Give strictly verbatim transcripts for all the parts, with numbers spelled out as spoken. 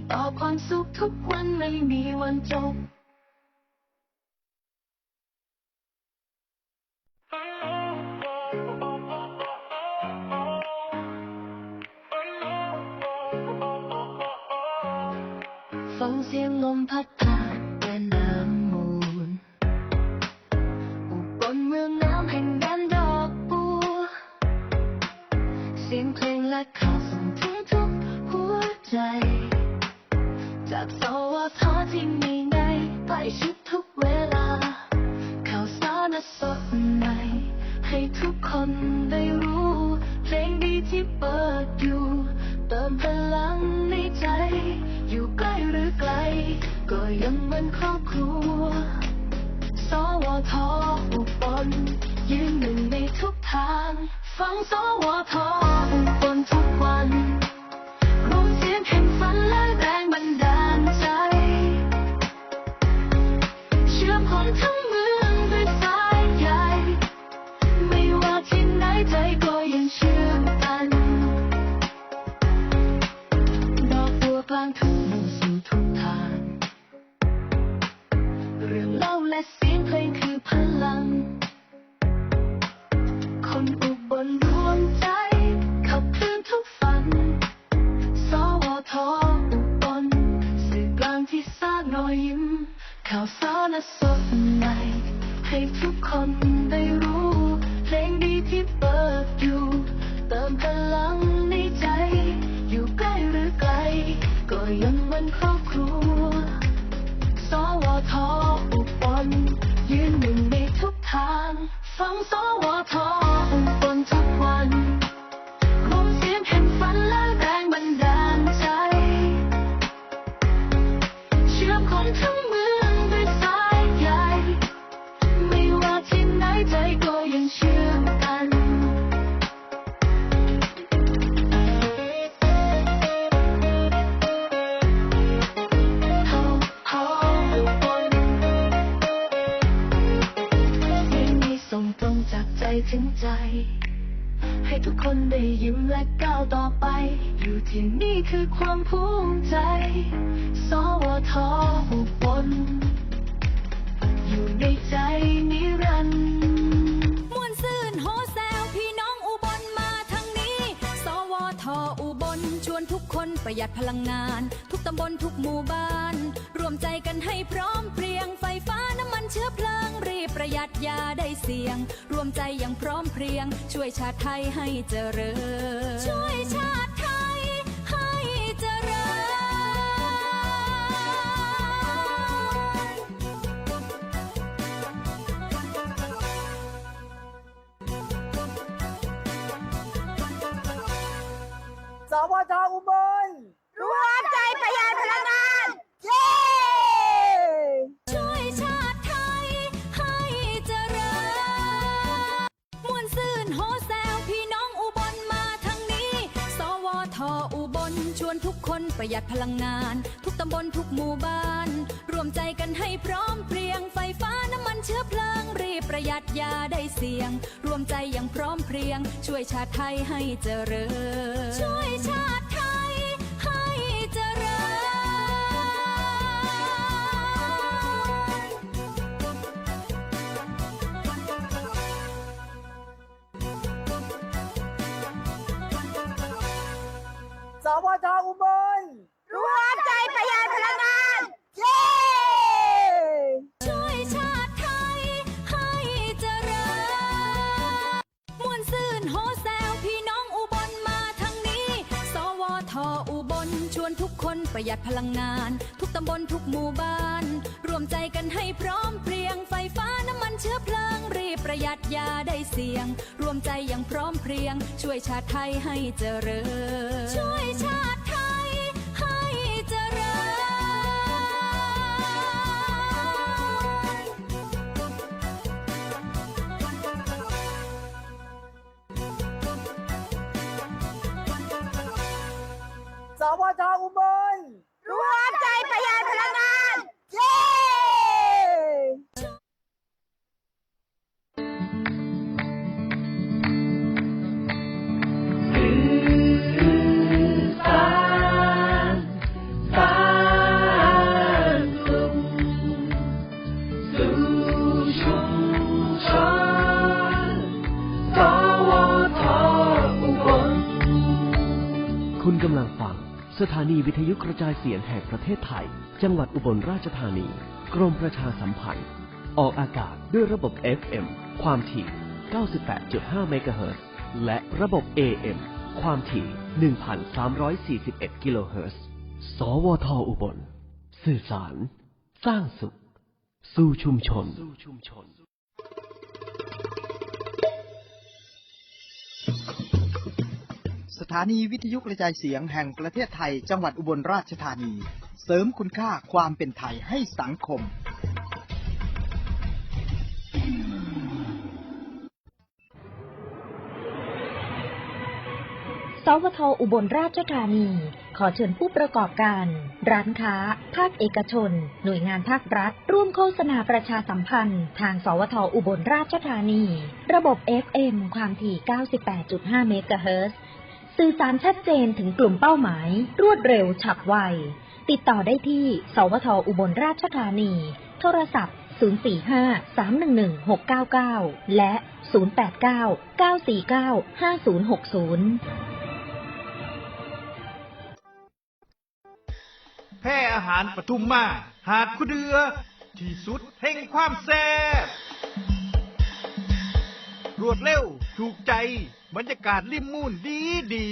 ต่อความสุขทุกวันไม่มีวันจบ ฟังเสียงลมพัดผ่านแม่น้ำมูล อุบลเมืองน้ำแห่งแดนดอกบัว เสียงเพลงและข่าวส่งถึงทุกหัวใจ จาก สวท ที่มีในใกล้ชิดทุกเวลา ข่าวสารสดใหม่ ให้ทุกคนได้รู้ เพลงดีที่เปิดอยู่ เติมพลังในใจ อยู่ใกล้หรือไกล ก็ยังเหมือนครอบครัว สวท อุบล ยืนหนึ่งในทุกทาง ฟัง สวท อุบลทุกวัน รวมเสียงแห่งฝันและแรงบันดาลใจ เชื่อมคนทั้งเมืองด้วยสายใย ไม่ว่าที่ไหนใจก็ยังเชื่อมกัน ดอกบัวกลางทุ่งมุ่งสู่ทุกทาง เรื่องเล่าและเสียงเพลงคือพลัง คนอุบลรวมใจ ขับเคลื่อนทุกฝัน สวท อุบล สื่อกลางที่สร้างรอยยิ้ม ข่าวสารสดใหม่ ให้ทุกคนได้รู้ เพลงดีที่เปิดอยู่ เติมพลังในใจ อยู่ใกล้หรือไกล ก็ยังเหมือนครอบครัว สวท อุบล ยืนหนึ่งในทุกทาง ฟัง สวท อุบลทุกวัน รวมเสียงแห่งฝันและแรงบันดาลใจ เชื่อมคนทั้งเมืองด้วยสายใย ไม่ว่าที่ไหนใจก็ยังเชื่อมกัน เพลงนี้ส่งตรงจากใจถึงใจ ให้ทุกคนได้ยิ้มและก้าวต่อไป อยู่ที่นี่คือความภูมิใจ สวท อุบล อยู่ในใจนิรันดร์ ม่วนซื่นโฮแซวพี่น้องอุบลมาทางนี้ สวท อุบลชวนทุกคนประหยัดพลังงาน ทุกตำบลทุกหมู่บ้าน รวมใจกันให้พร้อมเพรียง ไฟฟ้าน้ำมันเชื้อเพลิง รีบประหยัดอย่าได้เสี่ยง รวมใจอย่างพร้อมเพรียง ช่วยชาติไทยให้เจริญ ช่วยชาติไทยให้เจริญ สวท อุบล รวมใจประหยัดพลังงาน เย้ ช่วยชาติไทยให้เจริญ ม่วนซื่นโฮแซวพี่น้องอุบลมาทางนี้ สวท อุบลชวนทุกคนประหยัดพลังงาน ทุกตำบลทุกหมู่บ้าน รวมใจกันให้พร้อมเพรียง ไฟฟ้าน้ำมันเชื้อเพลิง รีบประหยัดอย่าได้เสี่ยง รวมใจอย่างพร้อมเพรียง ช่วยชาติไทยให้เจริญ ช่วยชาติไทยให้เจริญ สวท อุบล รวมใจประหยัดพลังงาน เย้ ช่วยชาติไทยให้เจริญ ม่วนซื่นโฮแซวพี่น้องอุบลมาทางนี้ สวท อุบลชวนทุกคนประหยัดพลังงาน ทุกตำบลทุกหมู่บ้าน รวมใจกันให้พร้อมเพรียง ไฟฟ้าน้ำมันเชื้อเพลิง รีบประหยัดอย่าได้เสี่ยง รวมใจอย่างพร้อมเพรียง ช่วยชาติไทยให้เจริญ ช่วยชาติไทยให้เจริญ สวท อุบล รวมใจประหยัดพลังงาน เย้ สา กำลังฟัง สถานีวิทยุกระจายเสียงแห่งประเทศไทย จังหวัดอุบลราชธานี กรมประชาสัมพันธ์ ออกอากาศด้วยระบบ เอฟ เอ็ม ความถี่ เก้าสิบแปดจุดห้า เมกะเฮิรตซ์ และระบบ เอ เอ็ม ความถี่ หนึ่งพันสามร้อยสี่สิบเอ็ด กิโลเฮิรตซ์ สวท อุบล สื่อสาร สร้างสุข สู่ชุมชน สถานีวิทยุกระจายเสียงแห่งประเทศไทย จังหวัดอุบลราชธานี เสริมคุณค่าความเป็นไทยให้สังคม สวท อุบลราชธานี ขอเชิญผู้ประกอบการ ร้านค้า ภาคเอกชน หน่วยงานภาครัฐ ร่วมโฆษณาประชาสัมพันธ์ ทาง สวท อุบลราชธานี ระบบ เอฟ เอ็ม ความถี่ เก้าสิบแปดจุดห้า เมกะเฮิรตซ์ สื่อสารชัดเจนถึงกลุ่มเป้าหมาย รวดเร็วฉับไว ติดต่อได้ที่ สวท อุบลราชธานี โทรศัพท์ ศูนย์สี่ห้า สามหนึ่งหนึ่ง หกเก้าเก้า และ ศูนย์แปดเก้า เก้าสี่เก้า ห้าศูนย์หกศูนย์ แพร่อาหารปทุมมา หาดคูเดือ ที่สุดแห่งความแซ่บ รวดเร็ว ถูกใจ บรรยากาศริมมูลดีดี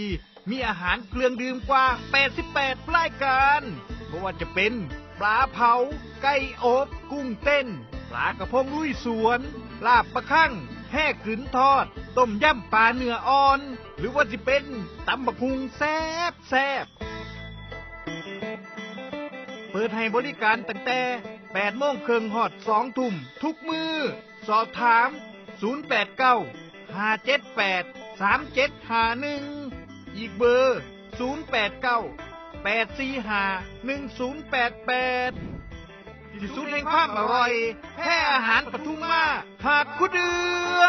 มีอาหารเครื่องดื่มกว่า แปดสิบแปด รายการ บ่ว่าจะเป็น ปลาเผา ไก่อบ กุ้งเต้น ปลากระพงลุยสวน ลาบปลาคั่ง แห่กึ๋นทอด ต้มยำปลาเนื้ออ่อน หรือว่าสิเป็น ตำบักหุ่งแซ่บแซ่บ เปิดให้บริการตั้งแต่ แปดโมงครึ่งฮอด สองทุ่ม ทุกมื้อ สอบถาม ศูนย์แปดเก้า ห้าเจ็ดแปด สามเจ็ดห้าหนึ่ง อีกเบอร์ ศูนย์แปดเก้า แปดสี่ห้า หนึ่งศูนย์แปดแปด ที่สุดแห่งความอร่อย แพร่อาหารปทุมมา หาดคูเดือ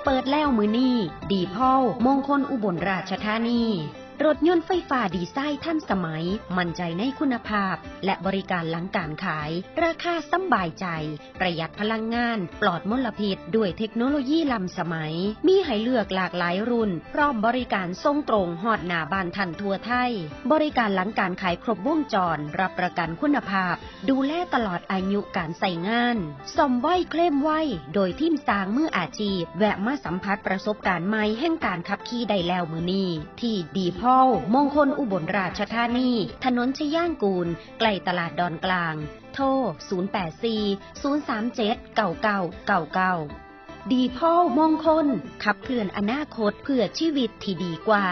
เปิดแล้วมื้อนี้ ดีพอล มงคลอุบลราชธานี รถยนต์ไฟฟ้าดีไซน์ทันสมัย มั่นใจในคุณภาพ และบริการหลังการขาย ราคาสำบายใจ ประหยัดพลังงาน ปลอดมลพิษ ด้วยเทคโนโลยีล้ำสมัย มีให้เลือกหลากหลายรุ่น พร้อมบริการส่งตรงฮอดหน้าบ้านท่านทั่วไทย บริการหลังการขายครบวงจร รับประกันคุณภาพ ดูแลตลอดอายุการใช้งาน ซ่อมไวเคลมไว โดยทีมช่างมืออาชีพ แวะมาสัมผัสประสบการณ์ใหม่แห่งการขับขี่ได้แล้วมื้อนี้ ที่ดีพอล มงคลอุบลราชธานี ถนนชยางกูล ใกล้ตลาดดอนกลาง โทร ศูนย์แปดสี่ ศูนย์สามเจ็ด เก้าเก้าเก้าเก้า ดีพอล มงคล ขับเคลื่อนอนาคตเพื่อชีวิตที่ดีกว่า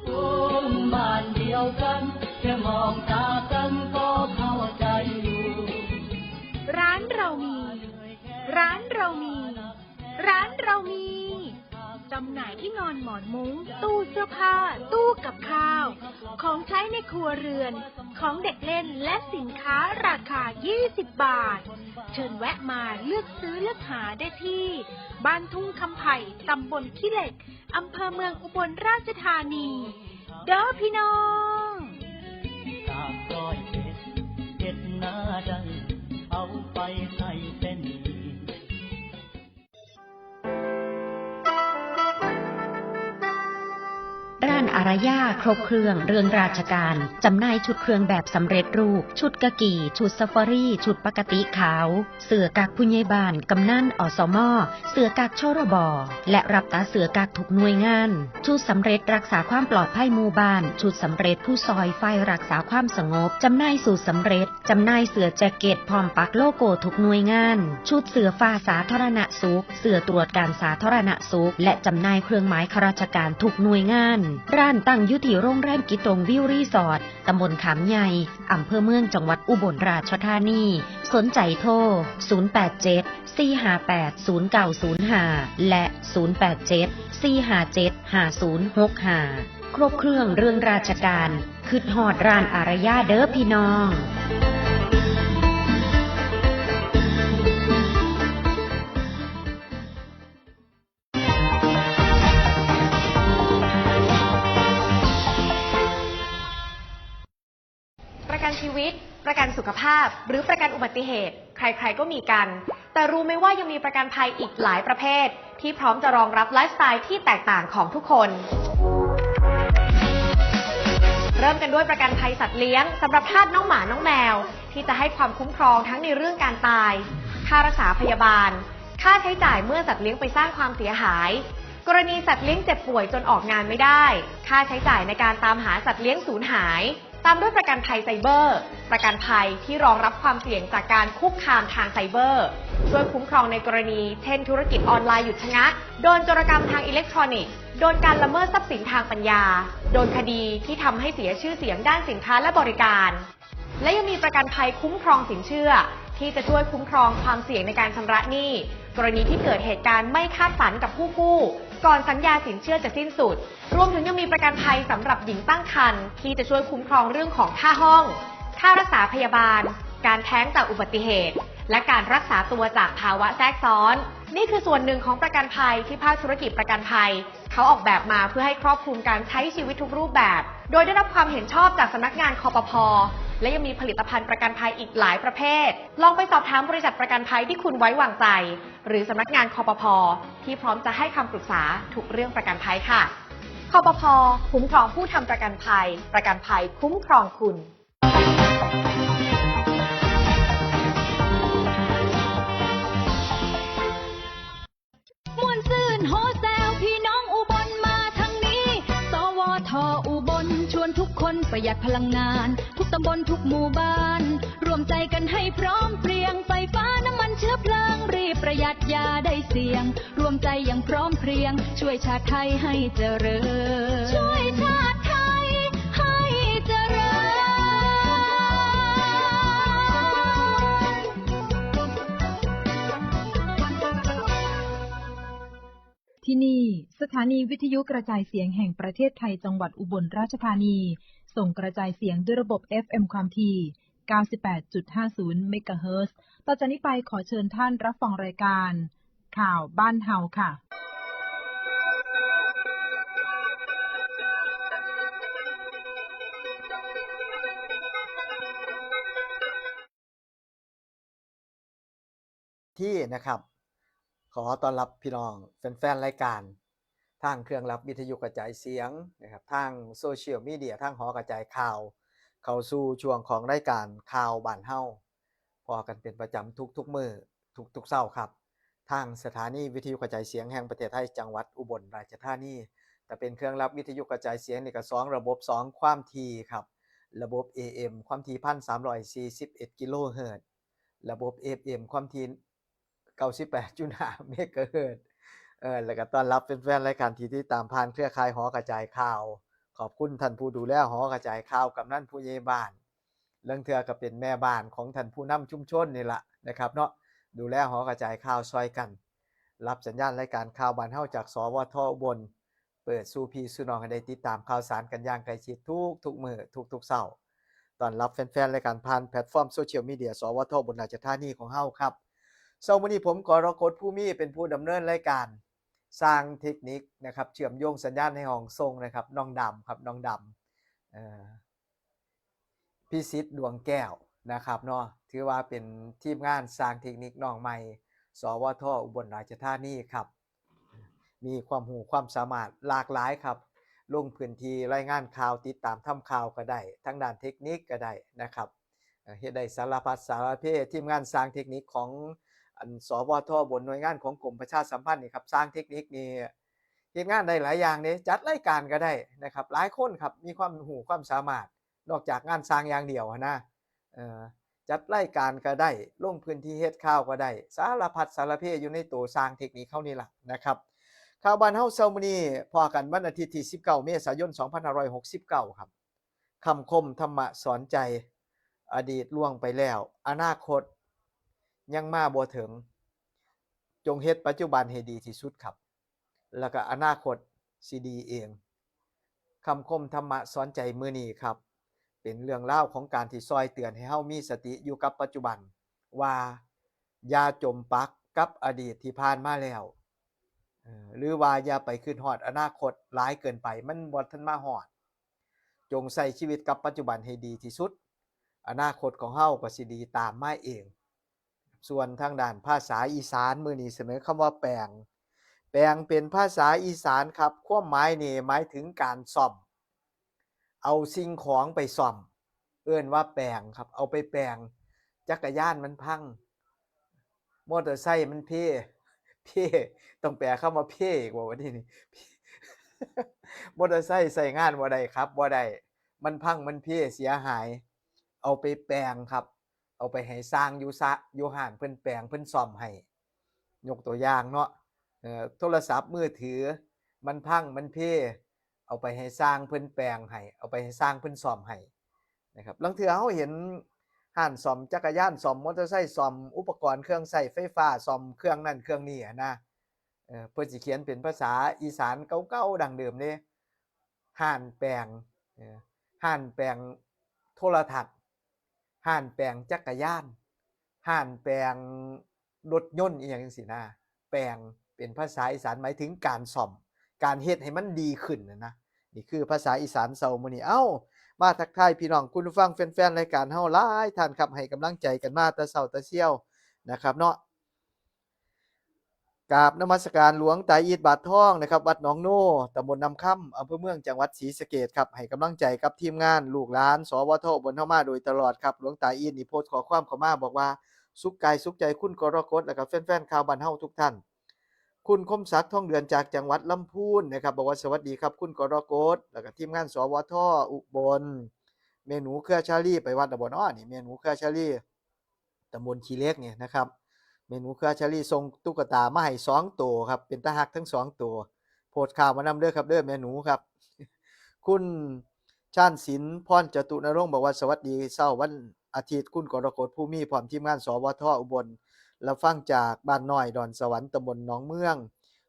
คนบ้านเดียวกัน แค่มองตากันก็เข้าใจอยู่ ร้านเรามี ร้านเรามี ร้านเรามี จำหน่ายที่นอนหมอนมุ้ง ตู้เสื้อผ้า ตู้กับข้าว ของใช้ในครัวเรือน ของเด็กเล่น และสินค้าราคา ยี่สิบบาท เชิญแวะมาเลือกซื้อเลือกหาได้ที่ บ้านทุ่งคำไผ่ ตำบลขี้เหล็ก อำเภอเมืองอุบลราชธานี เด้อพี่น้อง จากร้อยเอ็ด เฮ็ดนาได้ เอาไปใส่เป็น ร้านอารยาครบเครื่องเรื่องราชการ จำหน่ายชุดเครื่องแบบสำเร็จรูป ชุดกากี ชุดซาฟารี ชุดปกติขาว เสื้อกั๊กผู้ใหญ่บ้าน กำนัน อสม เสื้อกั๊ก ชรบ และรับตัดเสื้อกั๊กทุกหน่วยงาน ชุดสำเร็จรักษาความปลอดภัยหมู่บ้าน ชุดสำเร็จผู้ซ่อยไฟรักษาความสงบ จำหน่ายสูทสำเร็จ จำหน่ายเสื้อแจ็คเก็ตพร้อมปักโลโก้ทุกหน่วยงาน ชุดเสื้อฟ้าสาธารณสุข เสื้อตรวจการสาธารณสุข และจำหน่ายเครื่องหมายข้าราชการทุกหน่วยงาน ร้านตั้งอยู่ที่โรงแรมกิตงวิวรีสอร์ท ตำบลขามใหญ่ อำเภอเมือง จังหวัดอุบลราชธานี สนใจโทร ศูนย์แปดเจ็ด สี่ห้าแปด ศูนย์เก้าศูนย์ห้า และ ศูนย์แปดเจ็ด สี่ห้าเจ็ด ห้าศูนย์หกห้า ครบเครื่องเรื่องราชการ คิดฮอดร้านอารยาเด้อพี่น้อง สุขภาพ หรือประกันอุบัติเหตุ ใครๆก็มีกัน แต่รู้ไหมว่ายังมีประกันภัยอีกหลายประเภท ที่พร้อมจะรองรับไลฟ์สไตล์ที่แตกต่างของทุกคน เริ่มกันด้วยประกันภัยสัตว์เลี้ยงสำหรับทาสน้องหมาน้องแมว ที่จะให้ความคุ้มครองทั้งในเรื่องการตาย ค่ารักษาพยาบาล ค่าใช้จ่ายเมื่อสัตว์เลี้ยงไปสร้างความเสียหาย กรณีสัตว์เลี้ยงเจ็บป่วยจนออกงานไม่ได้ ค่าใช้จ่ายในการตามหาสัตว์เลี้ยงสูญหาย ตามด้วยประกันภัยไซเบอร์ ประกันภัยที่รองรับความเสี่ยงจากการคุกคามทางไซเบอร์ ช่วยคุ้มครองในกรณี เช่น ธุรกิจออนไลน์หยุดชะงัก โดนโจรกรรมทางอิเล็กทรอนิกส์ โดนการละเมิดทรัพย์สินทางปัญญา โดนคดีที่ทำให้เสียชื่อเสียงด้านสินค้าและบริการ และยังมีประกันภัยคุ้มครองสินเชื่อ ที่จะช่วยคุ้มครองความเสี่ยงในการชำระหนี้ กรณีที่เกิดเหตุการณ์ไม่คาดฝันกับผู้กู้ ก่อนสัญญาสินเชื่อจะสิ้นสุด รวมถึงยังมีประกันภัยสำหรับหญิงตั้งครรภ์ ที่จะช่วยคุ้มครองเรื่องของค่าห้อง ค่ารักษาพยาบาล การแท้งจากอุบัติเหตุ และการรักษาตัวจากภาวะแทรกซ้อน นี่คือส่วนหนึ่งของประกันภัยที่ภาคธุรกิจประกันภัย เขาออกแบบมาเพื่อให้ครอบคลุมการใช้ชีวิตทุกรูปแบบ โดยได้รับความเห็นชอบจากสำนักงาน คปภ. และยังมีผลิตภัณฑ์ประกันภัยอีกหลายประเภท ลองไปสอบถามบริษัทประกันภัยที่คุณไว้วางใจ หรือสำนักงาน คปภ. ที่พร้อมจะให้คำปรึกษาทุกเรื่องประกันภัยค่ะ คปภ. คุ้มครองผู้ทำประกันภัย ประกันภัยคุ้มครองคุณ ม่วนซื่นโฮแซวพี่น้องอุบลมาทางนี้ สวท อุบลชวนทุกคนประหยัดพลังงาน ทุกตำบลทุกหมู่บ้าน รวมใจกันให้พร้อมเพรียง ไฟฟ้าน้ำมันเชื้อเพลิง รีบประหยัดอย่าได้เสี่ยง รวมใจอย่างพร้อมเพรียง ช่วยชาติไทยให้เจริญ ช่วยชาติไทยให้เจริญ ที่นี่ สถานีวิทยุกระจายเสียงแห่งประเทศไทยจังหวัดอุบลราชธานี ส่งกระจายเสียงด้วยระบบ เอฟ เอ็ม ความถี่ เก้าสิบแปดจุดห้าศูนย์ เมกะเฮิรตซ์ ต่อจากนี้ไปขอเชิญท่านรับฟังรายการ ข่าวบ้านเฮาค่ะ ที่นะครับ ขอต้อนรับพี่น้องแฟนๆรายการ ทางเครื่องรับวิทยุกระจายเสียงนะครับ ทางโซเชียลมีเดีย ทางหอกระจายข่าว เข้าสู่ช่วงของรายการข่าวบ้านเฮา พ้อกันเป็นประจำทุกๆมื้อ ทุกๆเช้าครับ ทางสถานีวิทยุกระจายเสียงแห่งประเทศไทยจังหวัดอุบลราชธานี แต่เป็นเครื่องรับวิทยุกระจายเสียงนี่ก็สองระบบ สองความถี่ครับ ระบบ เอ เอ็ม ความถี่ หนึ่งพันสามร้อยสี่สิบเอ็ด กิโลเฮิรตซ์ ระบบ เอฟ เอ็ม ความถี่ เก้าสิบแปดจุดห้า เมกะเฮิรตซ์ เออ แล้วก็ต้อนรับแฟนๆรายการที่ติดตามผ่านเครือข่ายหอกระจายข่าว ขอบคุณท่านผู้ดูแลหอกระจายข่าว กำนันผู้ใหญ่บ้าน ลางเทื่อก็เป็นแม่บ้านของท่านผู้นำชุมชนนี่ละนะครับเนาะ ดูแลหอกระจายข่าวซอยกัน รับสัญญาณรายการข่าวบ้านเฮาจาก สวท อุบล เปิดสู่พี่สู่น้องให้ได้ติดตามข่าวสารกันอย่างใกล้ชิดทุกๆมื้อ ทุกๆเช้า ต้อนรับแฟนๆรายการผ่านแพลตฟอร์มโซเชียลมีเดีย สวท อุบลราชธานีของเฮาครับ เช้ามื้อนี้ผม กรกฎ ภูมี เป็นผู้ดำเนินรายการ ช่างเทคนิคนะครับ เชื่อมโยงสัญญาณในห้องส่งนะครับ น้องดำครับ น้องดำ เอ่อ พิสิทธิ์ ดวงแก้วนะครับเนาะ ถือว่าเป็นทีมงานช่างเทคนิคน้องใหม่ สวท อุบลราชธานีครับ มีความรู้ความสามารถหลากหลายครับ ลงพื้นที่รายงานข่าว ติดตามทำข่าวก็ได้ ทางด้านเทคนิคก็ได้นะครับ เอ่อ เฮ็ดได้สารพัดสารเพ ทีมงานช่างเทคนิคของ อัน สวท อุบล หน่วยงานของกรมประชาสัมพันธ์นี่ครับ ช่างเทคนิคนี่เฮ็ดงานได้หลายอย่างเด้ จัดรายการก็ได้นะครับ หลายคนครับ มีความรู้ความสามารถ นอกจากงานช่างอย่างเดียวหั้นนะ เอ่อ จัดรายการก็ได้ ลงพื้นที่เฮ็ดข่าวก็ได้ สารพัดสารเพอยู่ในตัวช่างเทคนิคเฮานี่ล่ะนะครับ ข่าวบ้านเฮาเช้ามื้อนี้ พ้อกันวันอาทิตย์ที่ สิบเก้า เมษายน สองพันห้าร้อยหกสิบเก้าครับ คำคมธรรมะสอนใจ อดีตล่วงไปแล้ว อนาคตยังมาบ่ถึง จงเฮ็ดปัจจุบันให้ดีที่สุดครับ แล้วก็อนาคตสิดีเอง คำคมธรรมะสอนใจมื้อนี้ครับ เป็นเรื่องราวของการที่ซอยเตือนให้เฮามีสติอยู่กับปัจจุบัน ว่าอย่าจมปักกับอดีตที่ผ่านมาแล้ว เอ่อ หรือว่าอย่าไปคิดฮอดอนาคตหลายเกินไป มันบ่ทันมาฮอด จงใช้ชีวิตกับปัจจุบันให้ดีที่สุด อนาคตของเฮาก็สิดีตามมาเอง ส่วนทางด้านภาษาอีสานมื้อนี้เสนอคำว่าแป๋ง แป๋งเป็นภาษาอีสานครับ ความหมายนี่หมายถึงการซ่อม เอาสิ่งของไปซ่อม เอิ้นว่าแป๋งครับ เอาไปแป๋ง จักรยานมันพัง มอเตอร์ไซค์มันเพ เพ ต้องแปลคำว่าเพอีกบ่วะนี่ นี่ มอเตอร์ไซค์ใช้งานบ่ได้ ขับบ่ได้ มันพังมันเพเสียหาย เอาไปแป๋งครับ เอาไปให้ช่างอยู่ซะ อยู่ห้างเพิ่นแป๋งเพิ่นซ่อมให้ ยกตัวอย่างเนาะ เอ่อ โทรศัพท์มือถือ มันพังมันเพ เอาไปให้ช่างเพิ่นแป๋งให้ เอาไปให้ช่างเพิ่นซ่อมให้นะครับ ลางเทื่อเฮาเห็นร้านซ่อมจักรยาน ซ่อมมอเตอร์ไซค์ ซ่อมอุปกรณ์เครื่องใช้ไฟฟ้า ซ่อมเครื่องนั่นเครื่องนี้หั้นนะ เอ่อ เพิ่นสิเขียนเป็นภาษาอีสานเก่าๆดั้งเดิมเด้ ร้านแป๋ง เอ่อ ร้านแป๋งโทรทัศน์ ร้านแป๋งจักรยาน ร้านแป๋งรถยนต์ อีหยังจั่งซี้นะ แป๋งเป็นภาษาอีสานหมายถึงการซ่อม การเฮ็ดให้มันดีขึ้นน่ะนะ นี่คือภาษาอีสานเช้ามื้อนี้ เอ้า มาทักทายพี่น้องคุณผู้ฟังแฟนๆรายการเฮาหลายท่านครับ ให้กำลังใจกันมาแต่เช้าแต่เซี่ยวนะครับเนาะ กราบนมัสการหลวงตาอีทบาททองนะครับ วัดหนองโน ตำบลน้ำคำ อำเภอเมือง จังหวัดศรีสะเกษครับ ให้กำลังใจกับทีมงานลูกหลาน สวท อุบลเฮามาโดยตลอดครับ หลวงตาอีทนี่โพสต์ข้อความเข้ามาบอกว่า สุขกายสุขใจคุณกรกฎ แล้วก็แฟนๆข่าวบ้านเฮาทุกท่าน คุณคมศักดิ์ ทองเดือน จากจังหวัดลำพูนนะครับ บอกว่าสวัสดีครับคุณกรกฎ แล้วก็ทีมงาน สวท อุบล แม่หนูเครือชาลีไปวัดแล้วบ่น้อ นี่แม่หนูเครือชาลี ตำบลขี้เหล็กเนี่ยนะครับ แม่หนูเครือชาลีส่งตุ๊กตามาให้สองตัวครับ เป็นตาฮักทั้งสองตัว โพสต์ข่าวมานำเด้อครับเด้อแม่หนูครับ คุณชาญศิลป์ พรจตุนรงค์ บอกว่าสวัสดีเช้าวันอาทิตย์คุณกรกฎ ภูมิ พร้อมทีมงาน สวท อุบล รับฟังจากบ้านน้อยดอนสวรรค์ ตำบลหนองเมือง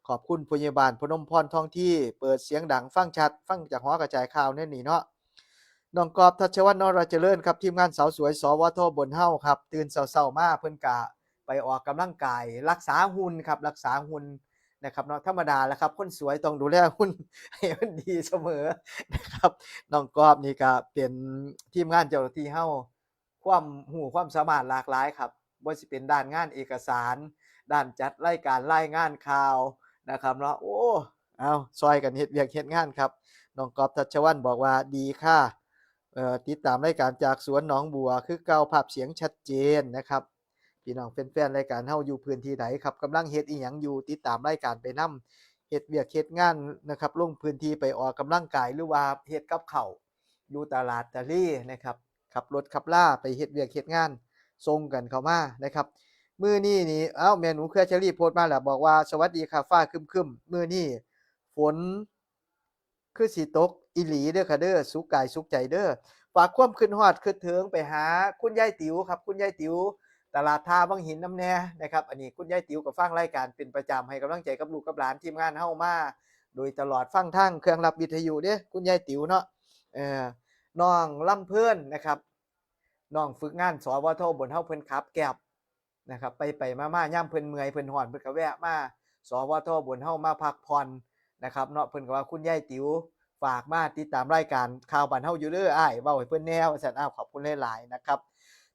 ขอบคุณผู้ใหญ่บ้านพนมพรทองที่เปิดเสียงดังฟังชัด ฟังจากหอกระจายข่าวแนวนี้เนาะ น้องกอบ ทัชวัฒน์ นรเจริญครับ ทีมงานสาวสวย สวท อุบลเฮาครับ ตื่นเช้าๆมาเพิ่นกะไปออกกำลังกาย รักษาหุ่นครับ รักษาหุ่นนะครับเนาะ ธรรมดาแหละครับ คนสวยต้องดูแลหุ่นให้มันดีเสมอนะครับ น้องกอบนี่ก็เป็นทีมงานเจ้าหน้าที่เฮา ความรู้ความสามารถหลากหลายครับ บ่ว่าสิเป็นด้านงานเอกสาร ด้านจัดรายการรายงานข่าวนะครับเนาะ โอ้ เอา ซ่อยกันเฮ็ดเวียกเฮ็ดงานครับ น้องกอบ ทัชวัฒน์ บอกว่าดีค่ะ เอ่อ ติดตามรายการจากสวนหนองบัวคือเก่า ภาพเสียงชัดเจนนะครับ พี่น้องแฟนๆรายการเฮาอยู่พื้นที่ใดครับ กำลังเฮ็ดอีหยังอยู่ ติดตามรายการไปนำ เฮ็ดเวียกเฮ็ดงานนะครับ ลงพื้นที่ไปออกกำลังกาย หรือว่าเฮ็ดกับข้าวอยู่ตลาดตะลีนะครับ ขับรถขับลาไปเฮ็ดเวียกเฮ็ดงาน ส่งกันเข้ามานะครับ มื้อนี้นี่ เอ้า แม่หนูเครือชาลีโพสต์มาแล้ว บอกว่าสวัสดีค่ะ ฟ้าครึ้มๆ มื้อนี้ฝน คือสิตกอีหลีเด้อค่ะเด้อ สุขกายสุขใจเด้อ ฝากความคิดฮอดคิดถึงไปหาคุณยายติ๋วครับ คุณยายติ๋ว ตลาดท่าวังหินนำแน่นะครับ อันนี้คุณยายติ๋วก็ฟังรายการเป็นประจำ ให้กำลังใจกับลูกกับหลานทีมงานเฮามาโดยตลอด ฟังทางเครื่องรับวิทยุเด้ คุณยายติ๋วเนาะ เอ่อ น้องลำเพลินนะครับ น้องฝึกงาน สวท อุบลเฮา เพิ่นขับแกร็บ นะครับ ไปไปมามา ยามเพิ่นเมื่อยเพิ่นฮ้อน เพิ่นก็แวะมา สวท อุบลเฮามาพักผ่อนนะครับเนาะ เพิ่นก็ว่าคุณยายติ๋วฝากมาติดตามรายการข่าวบ้านเฮาอยู่เด้ออ้าย เว้าให้เพิ่นแหน่ว่าซั่น อ้าว ขอบคุณหลายๆนะครับ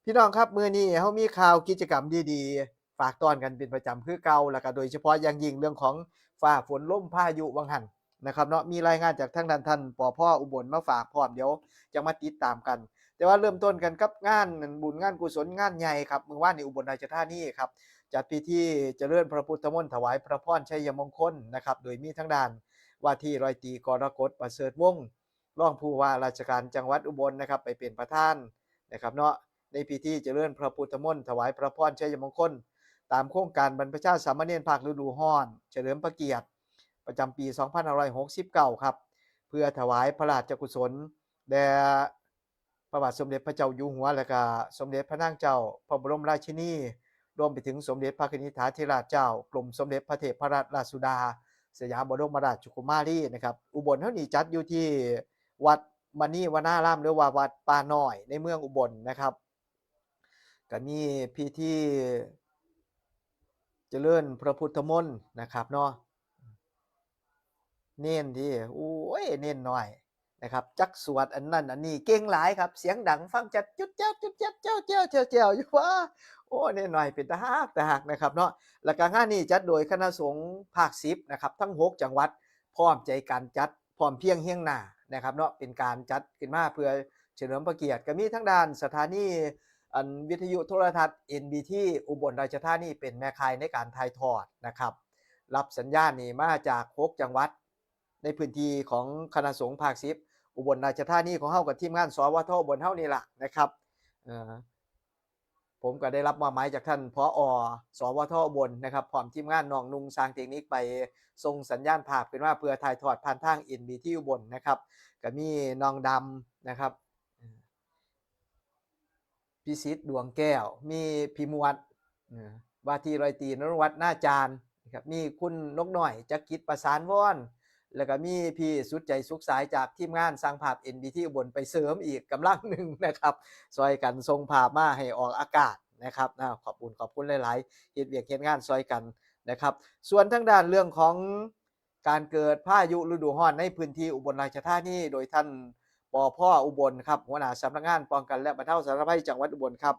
พี่น้องครับ มื้อนี้เฮามีข่าวกิจกรรมดีๆ ฝากต้อนกันเป็นประจำคือเก่า แล้วก็โดยเฉพาะอย่างยิ่งเรื่องของฟ้าฝนลมพายุวังหั่น นะครับเนาะ มีรายงานจากทางด้านท่าน ปภ อุบลมาฝากพร้อม เดี๋ยวจะมาติดตามกัน แต่ว่าเริ่มต้นกันกับงานบุญงานกุศลงานใหญ่ครับ มื้อวานนี้อุบลราชธานีครับ จัดพิธีเจริญพระพุทธมนต์ถวายพระพรชัยมงคลนะครับ โดยมีทางด้านว่าที่ร้อยตรีกรกฎ ประเสริฐวงศ์ รองผู้ว่าราชการจังหวัดอุบลนะครับ ไปเป็นประธานนะครับเนาะ ในพิธีเจริญพระพุทธมนต์ถวายพระพรชัยมงคล ตามโครงการบรรพชาสามเณรภาคฤดูร้อน เฉลิมพระเกียรติ ประจำปีสองพันห้าร้อยหกสิบเก้าครับ เพื่อถวายพระราชกุศลแด่พระบาทสมเด็จพระเจ้าอยู่หัว และก็สมเด็จพระนางเจ้าพระบรมราชินี รวมไปถึงสมเด็จพระกนิษฐาธิราชเจ้า กรมสมเด็จพระเทพรัตนราชสุดา สยามบรมราชกุมารีนะครับ อุบลเฮานี่จัดอยู่ที่วัดมณีวนาราม หรือว่าวัดป่าน้อยในเมืองอุบลนะครับ ก็มีพิธีเจริญพระพุทธมนต์นะครับเนาะ เณรที่ โอ้ย เณรน้อย นะครับ จักสวดอันนั้นอันนี้เก่งหลายครับ เสียงดังฟังชัด จุดแจ้วจุดแจ้วแจ้วแจ้วแจ้วแจ้วอยู่ว่า โอ้ เนี่ยหน่อยเป็นตาฮักตาฮักนะครับเนาะ แล้วก็งานนี้จัดโดยคณะสงฆ์ภาคสิบนะครับ ทั้งหกจังหวัด พร้อมใจกันจัด พร้อมเพรียงเฮียงหน้านะครับเนาะ เป็นการจัดขึ้นมาเพื่อเฉลิมพระเกียรติ ก็มีทั้งด้านสถานี อันวิทยุโทรทัศน์ เอ็นบีที อุบลราชธานีเป็นแม่ข่ายในการถ่ายทอดนะครับ รับสัญญาณนี่มาจากหกจังหวัด ในพื้นที่ของคณะสงฆ์ภาคสิบ อุบลราชธานีของเฮากับทีมงาน สวท อุบลเฮานี่ล่ะนะครับ เอ่อ ผมก็ได้รับมอบหมายจากท่าน ผอ สวท อุบลนะครับ พร้อมทีมงานน้องนุ่งสร้างเทคนิคไปส่งสัญญาณภาพขึ้นมาเพื่อถ่ายทอดผ่านทาง เอ็นบีที อุบลนะครับ ก็มีน้องดำนะครับ พิสิทธิ์ ดวงแก้ว มีพี่หมวด เอ่อ ว่าที่ร้อยตรี นรงค์วัฒน์ นาจารย์นะครับ มีคุณนกน้อย จักรกิจ ประสานวอน แล้วก็มีพี่สุดใจสุขสายจากทีมงานสร้างภาพ เอ็นบีที อุบลไปเสริมอีกกำลังหนึ่งนะครับ ซอยกันส่งภาพมาให้ออกอากาศนะครับ นะ ขอบคุณ ขอบคุณหลายๆ เฮ็ดเวียกเฮ็ดงานซอยกันนะครับ ส่วนทางด้านเรื่องของการเกิดพายุฤดูร้อนในพื้นที่อุบลราชธานี โดยท่าน ปภ อุบลครับ หัวหน้าสำนักงานป้องกันและบรรเทาสาธารณภัยจังหวัดอุบลครับ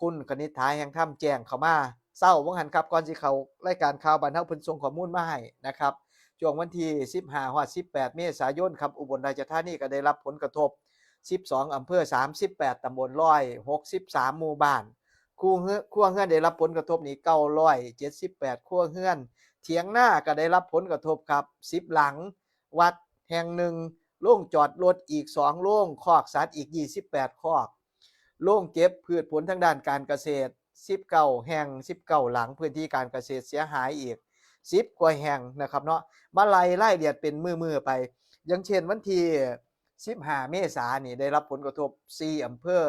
คุณคณิษฐา แห่งธรรม แจ้งเข้ามาเช้าวังหันครับ ก่อนสิเข้ารายการข่าวบ้านเฮา เพิ่นส่งข้อมูลมาให้นะครับ ช่วงวันที่สิบห้าฮอดสิบแปดเมษายนครับ อุบลราชธานีก็ได้รับผลกระทบ สิบสองอำเภอ สามสิบแปดตำบล ร้อยหกสิบสามหมู่บ้าน ครัวเรือน ครัวเรือนได้รับผลกระทบนี่ เก้าร้อยเจ็ดสิบแปดครัวเรือน เถียงนาก็ได้รับผลกระทบครับ สิบหลัง วัดแห่งหนึ่ง โรงจอดรถอีกสองโรง คอกสัตว์อีกยี่สิบแปดคอก โรงเก็บพืชผลทางด้านการเกษตร สิบเก้าแห่ง สิบเก้าหลัง พื้นที่การเกษตรเสียหายอีกสิบกว่าแห่งนะครับเนาะ มาไล่รายละเอียดเป็นมื้อๆไป อย่างเช่นวันที่สิบห้าเมษานี่ได้รับผลกระทบสี่อำเภอ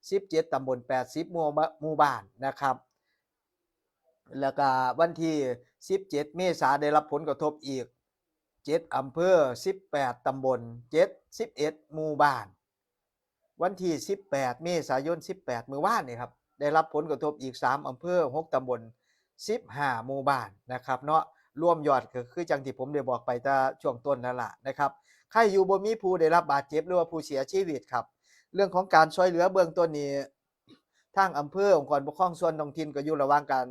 สิบเจ็ดตำบล แปดสิบหมู่บ้าน หมู่บ้านนะครับ แล้วก็วันที่สิบเจ็ดเมษาได้รับผลกระทบอีกเจ็ดอำเภอ สิบแปดตำบล เจ็ดสิบเอ็ดหมู่บ้าน วันที่สิบแปดเมษายน สิบแปด มื้อวานนี่ครับ ได้รับผลกระทบอีกสามอำเภอ หกตำบล สิบห้าหมู่บ้านนะครับเนาะ รวมยอดก็คือจังที่ผมได้บอกไปแต่ช่วงต้นนั่นล่ะนะครับ ใครอยู่บ่มีผู้ได้รับบาดเจ็บหรือว่าผู้เสียชีวิตครับ เรื่องของการช่วยเหลือเบื้องต้นนี้ ทางอำเภอ องค์กรปกครองส่วนท้องถิ่นก็อยู่ระหว่างการ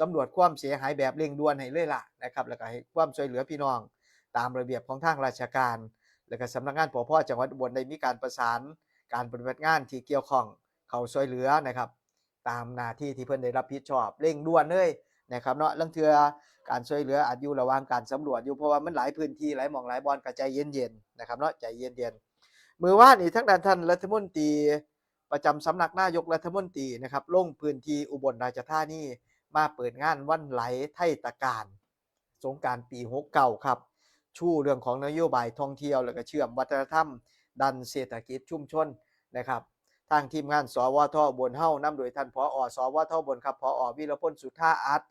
สำรวจความเสียหายแบบเร่งด่วนให้เลยล่ะนะครับ แล้วก็ให้ความช่วยเหลือพี่น้องตามระเบียบของทางราชการ แล้วก็สำนักงาน ปภ จังหวัดอุบลได้มีการประสานการปฏิบัติงานที่เกี่ยวข้องเข้าช่วยเหลือนะครับ ตามหน้าที่ที่เพิ่นได้รับผิดชอบเร่งด่วนเลยนะครับเนาะ ลางเทื่อการช่วยเหลืออาจอยู่ระหว่างการสำรวจอยู่ เพราะว่ามันหลายพื้นที่หลายหม่องหลายบ่อน ก็ใจเย็นๆนะครับเนาะ ใจเย็นๆ มื้อวานนี้ทางด้านท่านรัฐมนตรีประจำสำนักนายกรัฐมนตรีนะครับ ลงพื้นที่อุบลราชธานี มาเปิดงานวันไหลไทยตะการ สงกรานต์ปีหกเก้าครับ ชูเรื่องของนโยบายท่องเที่ยว แล้วก็เชื่อมวัฒนธรรม ด้านเศรษฐกิจชุมชนนะครับ ทางทีมงาน สวท อุบลเฮานำโดยท่าน ผอ สวท อุบลครับ ผอ วีรพล สุทธาอัต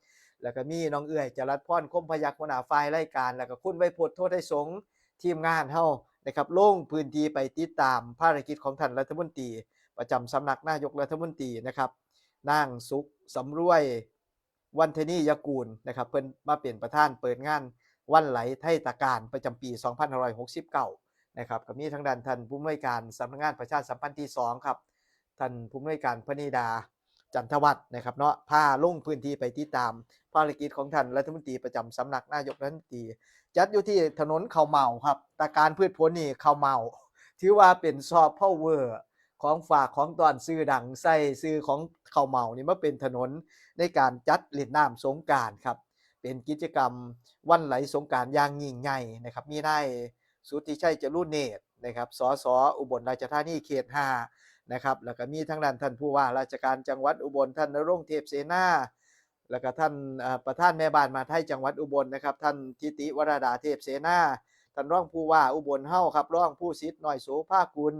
แล้วก็มีน้องเอื้อย จรัสพร คมพยัคฆ์ หัวหน้าฝ่ายรายการ แล้วก็คุณไวยพจน์ โทไทยสงฆ์ ทีมงานเฮานะครับ ลงพื้นที่ไปติดตามภารกิจของท่านรัฐมนตรีประจำสำนักนายกรัฐมนตรีนะครับ นางสุขสำรวย วันทนียกูลนะครับ เพิ่นมาเป็นประธานเปิดงานวันไหลไทยตะการประจำปีสองพันห้าร้อยหกสิบเก้านะครับ ก็มีทางด้านท่านผู้อำนวยการสำนักงานประชาสัมพันธ์ที่สองครับ ท่านผู้อำนวยการพนิดา จันทวัฒน์นะครับเนาะ พาลงพื้นที่ไปติดตามภารกิจของท่านรัฐมนตรีประจำสำนักนายกรัฐมนตรี จัดอยู่ที่ถนนข้าวเหมาครับ ตะการพืชผลนี่ข้าวเหมา ถือว่าเป็นซอฟต์พาวเวอร์ของฝากของต้อนชื่อดัง ใส่ชื่อของข้าวเหมานี่มาเป็นถนนในการจัดเล่นน้ำสงกรานต์ครับ เป็นกิจกรรมวันไหลสงกรานต์อย่างยิ่งใหญ่นะครับ มีนายสุทธิชัย จารุเนตรนะครับ สส อุบลราชธานีเขตห้านะครับ แล้วก็มีทางด้านท่านผู้ว่าราชการจังหวัดอุบล ท่านณรงค์ เทพเสนา แล้วก็ท่าน เอ่อ ประธานแม่บ้านมหาดไทยจังหวัดอุบลนะครับ ท่านทิติวราดา เทพเสนา ท่านรองผู้ว่าอุบลเฮาครับ รองภูสิทธิ์ น้อยโสภากุล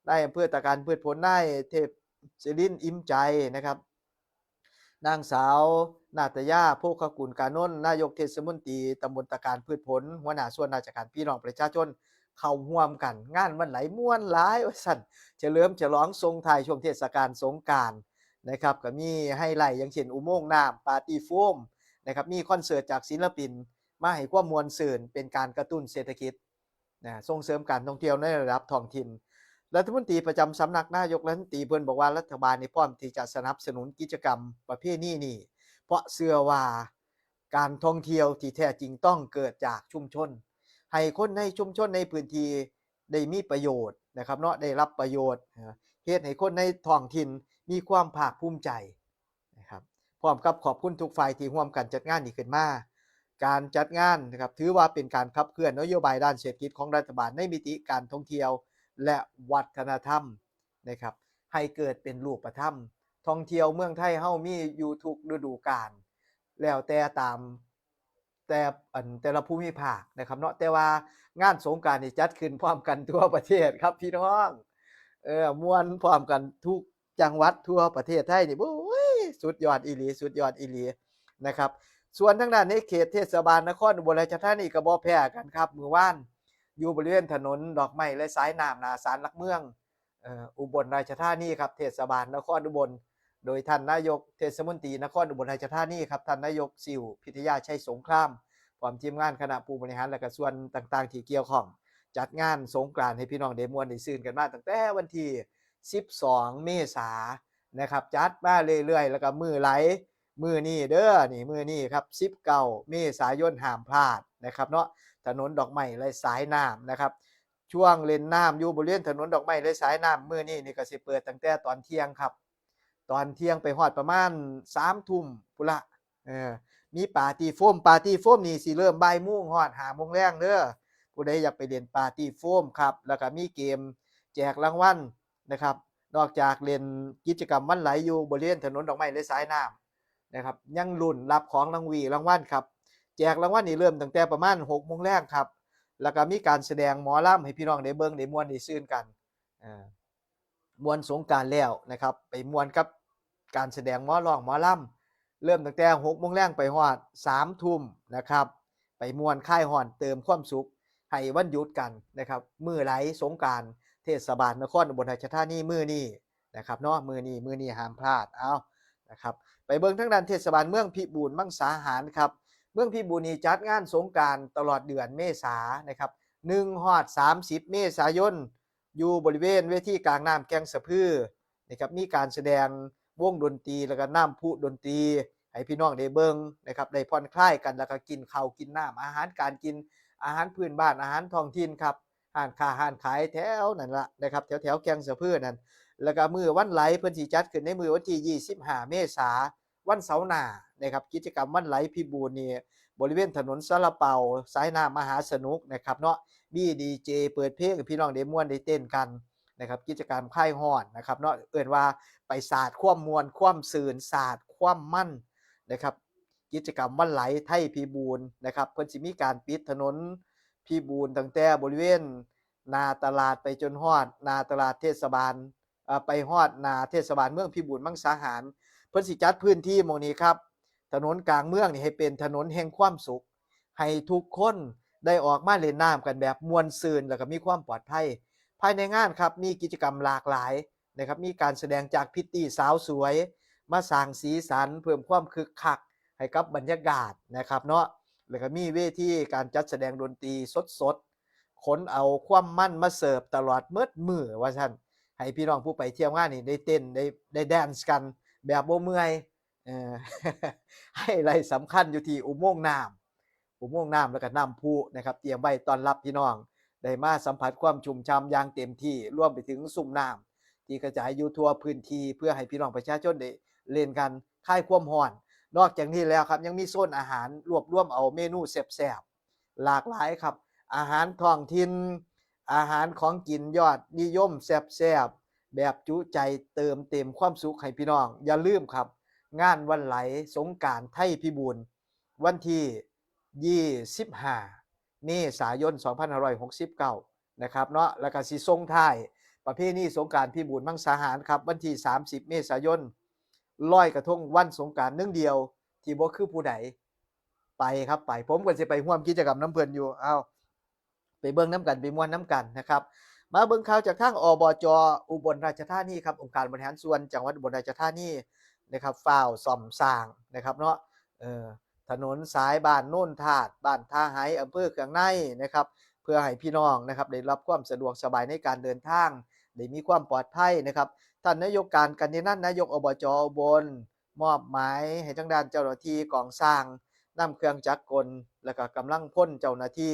นายอำเภอตะการพืชผล นายเทพศิรินทร์ อิ่มใจนะครับ นางสาวนาตยา โภคกุลกานนท์ นายกเทศมนตรีตำบลตะการพืชผล หัวหน้าส่วนราชการ พี่น้องประชาชนเข้าร่วมกัน งานวันไหลม่วนหลายว่าซั่น เฉลิมฉลองส่งท้ายช่วงเทศกาลสงกรานต์นะครับ ก็มีไฮไลท์อย่างเช่นอุโมงค์น้ำ ปาร์ตี้โฟมนะครับ มีคอนเสิร์ตจากศิลปินมาให้ความม่วนซื่น เป็นการกระตุ้นเศรษฐกิจ นะ ส่งเสริมการท่องเที่ยวในระดับท้องถิ่น รัฐมนตรีประจำสำนักนายกรัฐมนตรีเพิ่นบอกว่ารัฐบาลนี่พร้อมที่จะสนับสนุนกิจกรรมประเพณีนี้ เพราะเชื่อว่าการท่องเที่ยวที่แท้จริงต้องเกิดจากชุมชน ให้คนในชุมชนในพื้นที่ได้มีประโยชน์นะครับเนาะ ได้รับประโยชน์ เฮ็ดให้คนในท้องถิ่นมีความภาคภูมิใจนะครับ พร้อมกับขอบคุณทุกฝ่ายที่ร่วมกันจัดงานนี้ขึ้นมา การจัดงานนะครับ ถือว่าเป็นการขับเคลื่อนนโยบายด้านเศรษฐกิจของรัฐบาลในมิติการท่องเที่ยวและวัฒนธรรมนะครับ ให้เกิดเป็นรูปธรรม ท่องเที่ยวเมืองไทยเฮามีอยู่ทุกฤดูกาล แล้วแต่ตาม แต่อันแต่ละภูมิภาคนะครับเนาะ แต่ว่างานสงกรานต์นี่จัดขึ้นพร้อมกันทั่วประเทศครับพี่น้อง เออ ม่วนพร้อมกันทุกจังหวัดทั่วประเทศไทยนี่ โอ้ย สุดยอดอีหลี สุดยอดอีหลีนะครับ ส่วนทางด้านในเขตเทศบาลนครอุบลราชธานีก็บ่แพ้กันครับ มื้อวานอยู่บริเวณถนนดอกไม้และสายน้ำหน้าศาลหลักเมือง เอ่อ อุบลราชธานีครับ เทศบาลนครอุบล โดยท่านนายกเทศมนตรีนครอุบลราชธานีครับ ท่านนายกซิ่ว พิทยาชัยสงคราม พร้อมทีมงานคณะผู้บริหารและก็ส่วนต่างๆที่เกี่ยวข้อง จัดงานสงกรานต์ให้พี่น้องได้ม่วนได้ซื่นกันมาตั้งแต่วันที่สิบสองเมษานะครับ จัดมาเรื่อยๆ แล้วก็มื้อไหล มื้อนี้เด้อ นี่มื้อนี้ครับ สิบเก้าเมษายน ห้ามพลาดนะครับเนาะ ถนนดอกไม้และสายน้ำนะครับ ช่วงเล่นน้ำอยู่บริเวณถนนดอกไม้และสายน้ำมื้อนี้นี่ก็สิเปิดตั้งแต่ตอนเที่ยงครับ ตอนเที่ยงไปฮอดประมาณสามทุ่มพุ้นละ เออ มีปาร์ตี้โฟม ปาร์ตี้โฟมนี่สิเริ่มบ่ายโมงฮอดห้าโมงแลงเด้อ ผู้ใดอยากไปเล่นปาร์ตี้โฟมครับ แล้วก็มีเกมแจกรางวัลนะครับ นอกจากเล่นกิจกรรมวันไหลอยู่บริเวณถนนดอกไม้และสายน้ำนะครับ ยังลุ้นรับของรางวีรางวัลครับ แจกรางวัลนี่เริ่มตั้งแต่ประมาณหกโมงแลงครับ แล้วก็มีการแสดงหมอลำให้พี่น้องได้เบิ่งได้ม่วนได้ซื่นกัน อ่า ม่วนสงกรานต์แล้วนะครับ ไปม่วนกับการแสดงหมอร้องหมอลำ เริ่มตั้งแต่หกโมงแลงไปฮอดสามทุ่มนะครับ ไปม่วนคลายร้อนเติมความสุขให้วันหยุดกันนะครับ มื้อไหลสงกรานต์ เทศบาลนครอุบลราชธานีมื้อนี้นะครับเนาะ มื้อนี้ มื้อนี้ห้ามพลาด เอานะครับ ไปเบิ่งทางด้านเทศบาลเมืองพิบูลมังสาหารครับ เมืองพิบูลนี่จัดงานสงกรานต์ตลอดเดือนเมษานะครับ หนึ่งฮอดสามสิบเมษายน อยู่บริเวณเวทีกลางน้ำแก่งสะพือนะครับ มีการแสดงวงดนตรีแล้วก็น้ำพุดนตรีให้พี่น้องได้เบิ่งนะครับ ได้ผ่อนคลายกัน แล้วก็กินข้าวกินน้ำ อาหารการกิน อาหารพื้นบ้าน อาหารท้องถิ่นครับ ร้านค้าร้านขายแถวนั่นละนะครับ แถวๆแก่งสะพือนั่น แล้วก็มื้อวันไหลเพิ่นสิจัดขึ้นในมื้อวันที่ยี่สิบห้าเมษา วันเสาร์หน้านะครับ กิจกรรมวันไหลพิบูลนี่ บริเวณถนนซาลาเปา สายน้ำมหาสนุกนะครับเนาะ มีดีเจเปิดเพลงให้พี่น้องได้ม่วนได้เต้นกันนะครับ กิจกรรมคลายร้อนนะครับเนาะ เอิ้นว่าไปสาดความม่วนความซื่น สาดความมันนะครับ กิจกรรมวันไหลไทยพิบูลนะครับ เพิ่นสิมีการปิดถนนพิบูลตั้งแต่บริเวณหน้าตลาดไปจนฮอดหน้าตลาดเทศบาล เอ่อ ไปฮอดหน้าเทศบาลเมืองพิบูลมังสาหาร เพิ่นสิจัดพื้นที่หม่องนี้ครับ ถนนกลางเมืองนี่ให้เป็นถนนแห่งความสุข ให้ทุกคนได้ออกมาเล่นน้ำกันแบบม่วนซื่น แล้วก็มีความปลอดภัย ภายในงานครับ มีกิจกรรมหลากหลายนะครับ มีการแสดงจากพริตตี้สาวสวย มาสร้างสีสัน เพิ่มความคึกคักให้กับบรรยากาศนะครับเนาะ แล้วก็มีเวทีการจัดแสดงดนตรีสดๆ ขนเอาความมันมาเสิร์ฟตลอดเมิดมื้อว่าซั่น ให้พี่น้องผู้ไปเที่ยวงานนี่ได้เต้น ได้ ได้แดนซ์กันแบบบ่เมื่อย เอ่อ ไฮไลท์สำคัญอยู่ที่อุโมงค์น้ำ อุโมงค์น้ำแล้วก็น้ำพุนะครับ เตรียมไว้ต้อนรับพี่น้อง ได้มาสัมผัสความชุ่มฉ่ำอย่างเต็มที่ รวมไปถึงซุมน้ำที่กระจายอยู่ทั่วพื้นที่ เพื่อให้พี่น้องประชาชนได้เล่นกัน คลายความร้อน นอกจากนี้แล้วครับ ยังมีโซนอาหาร รวบรวมเอาเมนูแซ่บๆ หลากหลายครับ อาหารท้องถิ่น อาหารของกินยอดนิยมแซ่บๆ แบบจุใจ เติมเต็มความสุขให้พี่น้อง อย่าลืมครับ งานวันไหลสงกรานต์ไทยพิบูล วันที่ยี่สิบห้าเมษายน สองพันห้าร้อยหกสิบเก้านะครับเนาะ แล้วก็สิส่งท้ายประเพณีสงกรานต์พิบูลมังสาหารครับ วันที่สามสิบเมษายน ลอยกระทงวันสงกรานต์หนึ่งเดียว ที่บ่คือผู้ใด ไปครับ ไป ผมก็สิไปร่วมกิจกรรมนำเพิ่นอยู่ เอา ไปเบิ่งนำกัน ไปม่วนนำกันนะครับ มาเบิ่งข่าวจากทาง อบจ. อุบลราชธานีครับ องค์การบริหารส่วนจังหวัดอุบลราชธานีนะครับ ฟ้าวซ่อมสร้างนะครับเนาะ เอ่อ ถนนสายบ้านโนนธาตุ บ้านท่าไห อำเภอเคืองในนะครับ เพื่อให้พี่น้องนะครับได้รับความสะดวกสบายในการเดินทาง ได้มีความปลอดภัยนะครับ ท่านนายกการกันตินัน นายกอบจ อุบล มอบหมายให้ทางด้านเจ้าหน้าที่กองช่างนำเครื่องจักรกล และก็กำลังพลเจ้าหน้าที่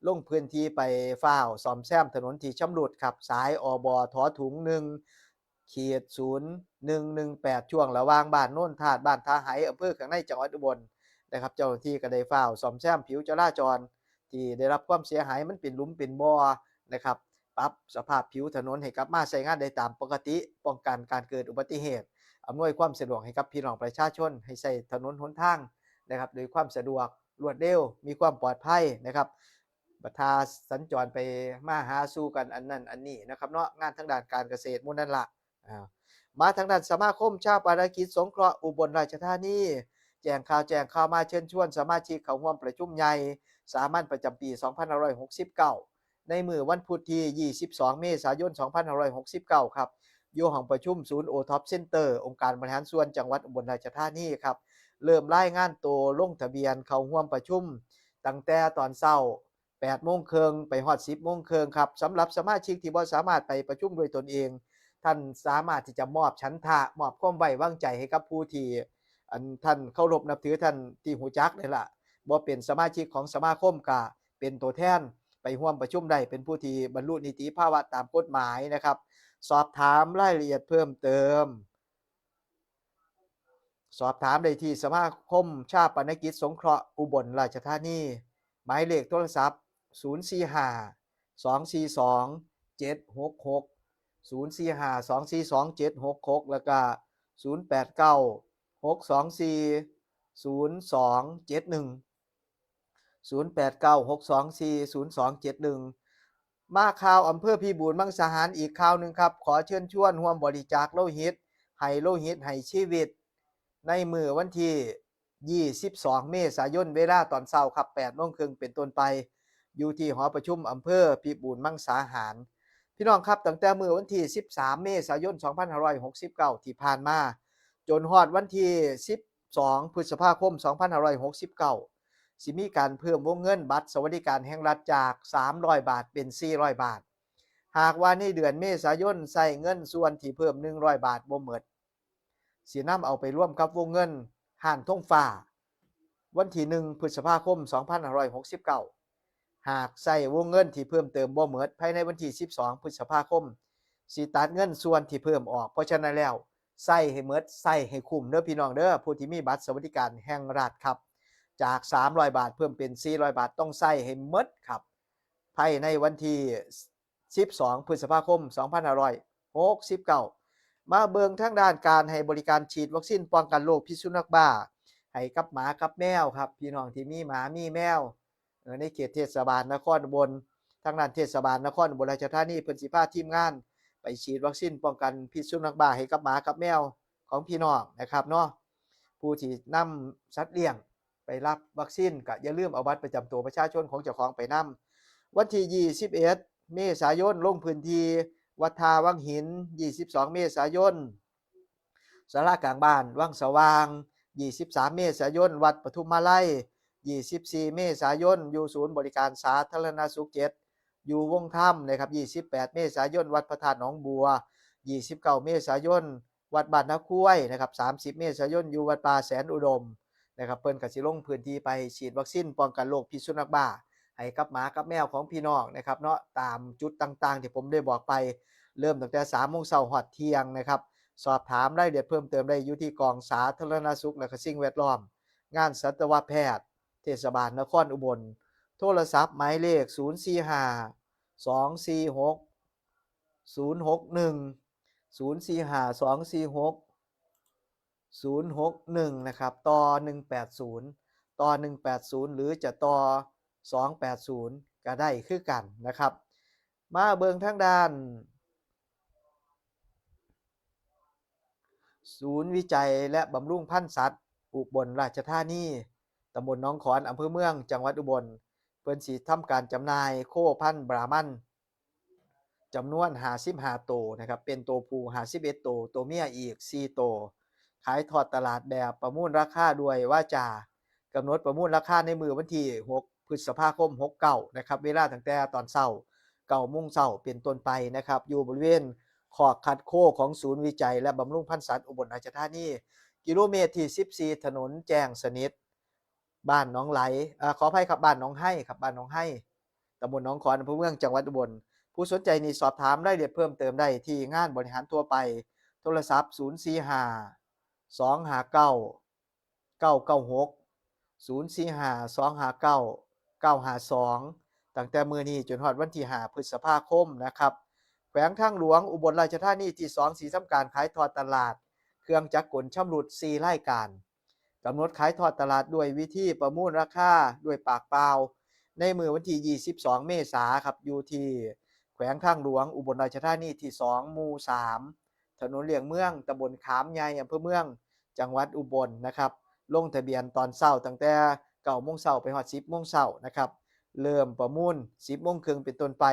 ลงพื้นที่ไปฟ้าวซ่อมแซมถนนที่ชำรุดครับ สาย อบ ถอถุง หนึ่ง ขีด ศูนย์ หนึ่ง หนึ่ง แปด ช่วงระหว่างบ้านโนนธาตุ บ้านท่าไห อำเภอข้างในจังหวัดอุบลนะครับ เจ้าหน้าที่ก็ได้ฟ้าวซ่อมแซมผิวจราจรที่ได้รับความเสียหาย มันเป็นหลุมเป็นบ่อนะครับ ปรับสภาพผิวถนนให้กลับมาใช้งานได้ตามปกติ ป้องกันการเกิดอุบัติเหตุ อำนวยความสะดวกให้กับพี่น้องประชาชน ให้ใช้ถนนหนทางนะครับ โดยความสะดวกรวดเร็ว มีความปลอดภัยนะครับ บัดถ้าสัญจรไปมาหาสู่กันอันนั้นอันนี้นะครับเนาะ งานทางด้านการเกษตรหมู่นั่นละ อ่า มาทางด้านสมาคมชาปนกิจสงเคราะห์อุบลราชธานี แจ้งข่าวแจ้งข่าวมาเชิญชวนสมาชิกเข้าร่วมประชุมใหญ่สามัญประจำปี สองพันห้าร้อยหกสิบเก้า ในมื้อวันพุธที่ ยี่สิบสอง เมษายน สองพันห้าร้อยหกสิบเก้า ครับ อยู่ห้องประชุมศูนย์ โอท็อป เซ็นเตอร์ องค์การบริหารส่วนจังหวัดอุบลราชธานีครับ เริ่มรายงานตัวลงทะเบียนเข้าร่วมประชุม ตั้งแต่ตอนเช้า แปดโมงครึ่งไปฮอด สิบโมงครึ่งครับ สำหรับสมาชิกที่บ่สามารถไปประชุมด้วยตนเอง ท่านสามารถที่จะมอบฉันทะ มอบความไว้วางใจให้กับผู้ที่ อันท่านเคารพนับถือ ท่านที่รู้จักนี่ล่ะ บ่เป็นสมาชิกของสมาคมก็เป็นตัวแทนไปร่วมประชุมได้ เป็นผู้ที่บรรลุนิติภาวะตามกฎหมายนะครับ สอบถามรายละเอียดเพิ่มเติม สอบถามได้ที่สมาคมชาปนกิจสงเคราะห์อุบลราชธานี หมายเลขโทรศัพท์ ศูนย์สี่ห้า สองสี่สอง เจ็ดหกหก ศูนย์สี่ห้า สองสี่สอง เจ็ดหกหก แล้วก็ ศูนย์แปดเก้า หกสองสี่ ศูนย์สองเจ็ดหนึ่ง ศูนย์แปดเก้า หกสองสี่ ศูนย์สองเจ็ดหนึ่ง มาข่าวอำเภอพิบูลมังสาหารอีกข่าวหนึ่งครับ ขอเชิญชวนร่วมบริจาคโลหิต ให้โลหิตให้ชีวิต ในมื้อวันที่ ยี่สิบสอง เมษายน เวลาตอนเช้าครับ แปดโมงครึ่งเป็นต้นไป อยู่ที่หอประชุมอำเภอพิบูลมังสาหาร พี่น้องครับ ตั้งแต่มื้อวันที่ สิบสาม เมษายน สองพันห้าร้อยหกสิบเก้า ที่ผ่านมา จนฮอดวันที่ สิบสอง พฤษภาคม สองพันห้าร้อยหกสิบเก้า สิมีการเพิ่มวงเงินบัตรสวัสดิการแห่งรัฐจาก สามร้อยบาท เป็น สี่ร้อยบาท หากว่าในเดือนเมษายนใช้เงินส่วนที่เพิ่ม หนึ่งร้อยบาทบ่หมด สินำเอาไปรวมกับวงเงินฮ้านธงฟ้า วันที่ หนึ่ง พฤษภาคม สองพันห้าร้อยหกสิบเก้า หากใช้วงเงินที่เพิ่มเติมบ่หมดภายในวันที่ สิบสอง พฤษภาคม สิตัดเงินส่วนที่เพิ่มออก เพราะฉะนั้นแล้ว ใช้ให้หมด ใช้ให้คุ้มเด้อพี่น้องเด้อ ผู้ที่มีบัตรสวัสดิการแห่งรัฐครับ จาก สามร้อยบาท เพิ่มเป็น สี่ร้อยบาท ต้องใช้ให้หมดครับ ภายในวันที่ สิบสอง พฤษภาคม สองพันห้าร้อยหกสิบเก้า มาเบิ่งทางด้านการให้บริการฉีดวัคซีนป้องกันโรคพิษสุนัขบ้า ให้กับหมากับแมวครับ พี่น้องที่มีหมามีแมว เอ่อ ในเขตเทศบาลนครอุบล ทางด้านเทศบาลนครอุบลราชธานี เพิ่นสิพาทีมงานไปฉีดวัคซีนป้องกันพิษสุนัขบ้าให้กับหมากับแมวของพี่น้องนะครับเนาะ ผู้ที่นำสัตว์เลี้ยงไปรับวัคซีนก็อย่าลืมเอาบัตรประจำตัวประชาชนของเจ้าของไปนำ วันที่ ยี่สิบเอ็ด เมษายน ลงพื้นที่วัดท่าวังหิน ยี่สิบสอง เมษายน ศาลากลางบ้านวังสว่าง ยี่สิบสาม เมษายน วัดปทุมมาลัย ยี่สิบสี่ เมษายน อยู่ศูนย์บริการสาธารณสุข เจ็ด อยู่วงธรรมนะครับ ยี่สิบแปด เมษายน วัดพระธาตุหนองบัว ยี่สิบเก้า เมษายน วัดบ้านนาคุ้ยนะครับ สามสิบ เมษายน อยู่วัดป่าแสนอุดมนะครับ เพิ่นก็สิลงพื้นที่ไปฉีดวัคซีนป้องกันโรคพิษสุนัขบ้า ให้กับหมากับแมวของพี่น้องนะครับเนาะ ตามจุดต่างๆที่ผมได้บอกไป เริ่มตั้งแต่ สามโมงเช้าฮอดเที่ยงนะครับ สอบถามรายละเอียดเพิ่มเติมได้อยู่ที่กองสาธารณสุขและก็สิ่งแวดล้อม งานสัตวแพทย์ เทศบาลนครอุบล โทรศัพท์หมายเลข ศูนย์สี่ห้า สองสี่หก ศูนย์หกหนึ่ง ศูนย์สี่ห้า สองสี่หก ศูนย์หกหนึ่ง นะครับ ต่อ หนึ่งแปดศูนย์ ต่อ หนึ่งแปดศูนย์ หรือจะต่อ สองแปดศูนย์ ก็ได้คือกันนะครับ มาเบิ่งทางด้าน ศูนย์วิจัยและบำรุงพันธุ์สัตว์อุบลราชธานี ตำบลหนองขอน อำเภอเมือง จังหวัดอุบล เพิ่นสิทำการจำหน่ายโคพันธุ์บราหมัน จำนวน ห้าสิบห้า โตนะครับ เป็นโตผู้ ห้าสิบเอ็ด โต โตเมียอีก สี่ โต ขายทอดตลาดแบบประมูลราคาด้วยวาจา กำหนดประมูลราคาในมื้อวันที่ หก พฤษภาคม หกเก้า นะครับ เวลาตั้งแต่ตอนเช้า เก้าโมงเช้าเป็นต้นไปนะครับ อยู่บริเวณคอกคัดโคของศูนย์วิจัยและบำรุงพันธุ์สัตว์อุบลราชธานี กิโลเมตรที่ สิบสี่ ถนนแจ้งสนิท บ้านหนองไหล เอ่อ ขออภัยครับ บ้านหนองไฮครับ บ้านหนองไฮ ตำบลหนองขอน อำเภอเมือง จังหวัดอุบล ผู้สนใจนี่สอบถามรายละเอียดเพิ่มเติมได้ที่งานบริหารทั่วไป โทรศัพท์ ศูนย์สี่ห้า สองห้าเก้า เก้าเก้าหก ศูนย์สี่ห้า สองห้าเก้า เก้าห้าสอง ตั้งแต่มื้อนี้จนฮอดวันที่ ห้า พฤษภาคมนะครับ แขวงทางหลวงอุบลราชธานีที่สอง สิทำการขายทอดตลาด เครื่องจักรกลชำรุด สี่ รายการ กำหนดขายทอดตลาดด้วยวิธีประมูลราคาด้วยปากเปล่า ในมื้อวันที่ ยี่สิบสอง เมษาครับ อยู่ที่แขวงทางหลวงอุบลราชธานีที่สอง หมู่สาม ถนนเลี่ยงเมือง ตำบลขามใหญ่ อำเภอเมือง จังหวัดอุบลนะครับ ลงทะเบียนตอนเช้าตั้งแต่ เก้าโมงเช้าไปฮอด สิบโมงเช้านะครับ เริ่มประมูล สิบโมงครึ่งเป็นต้นไป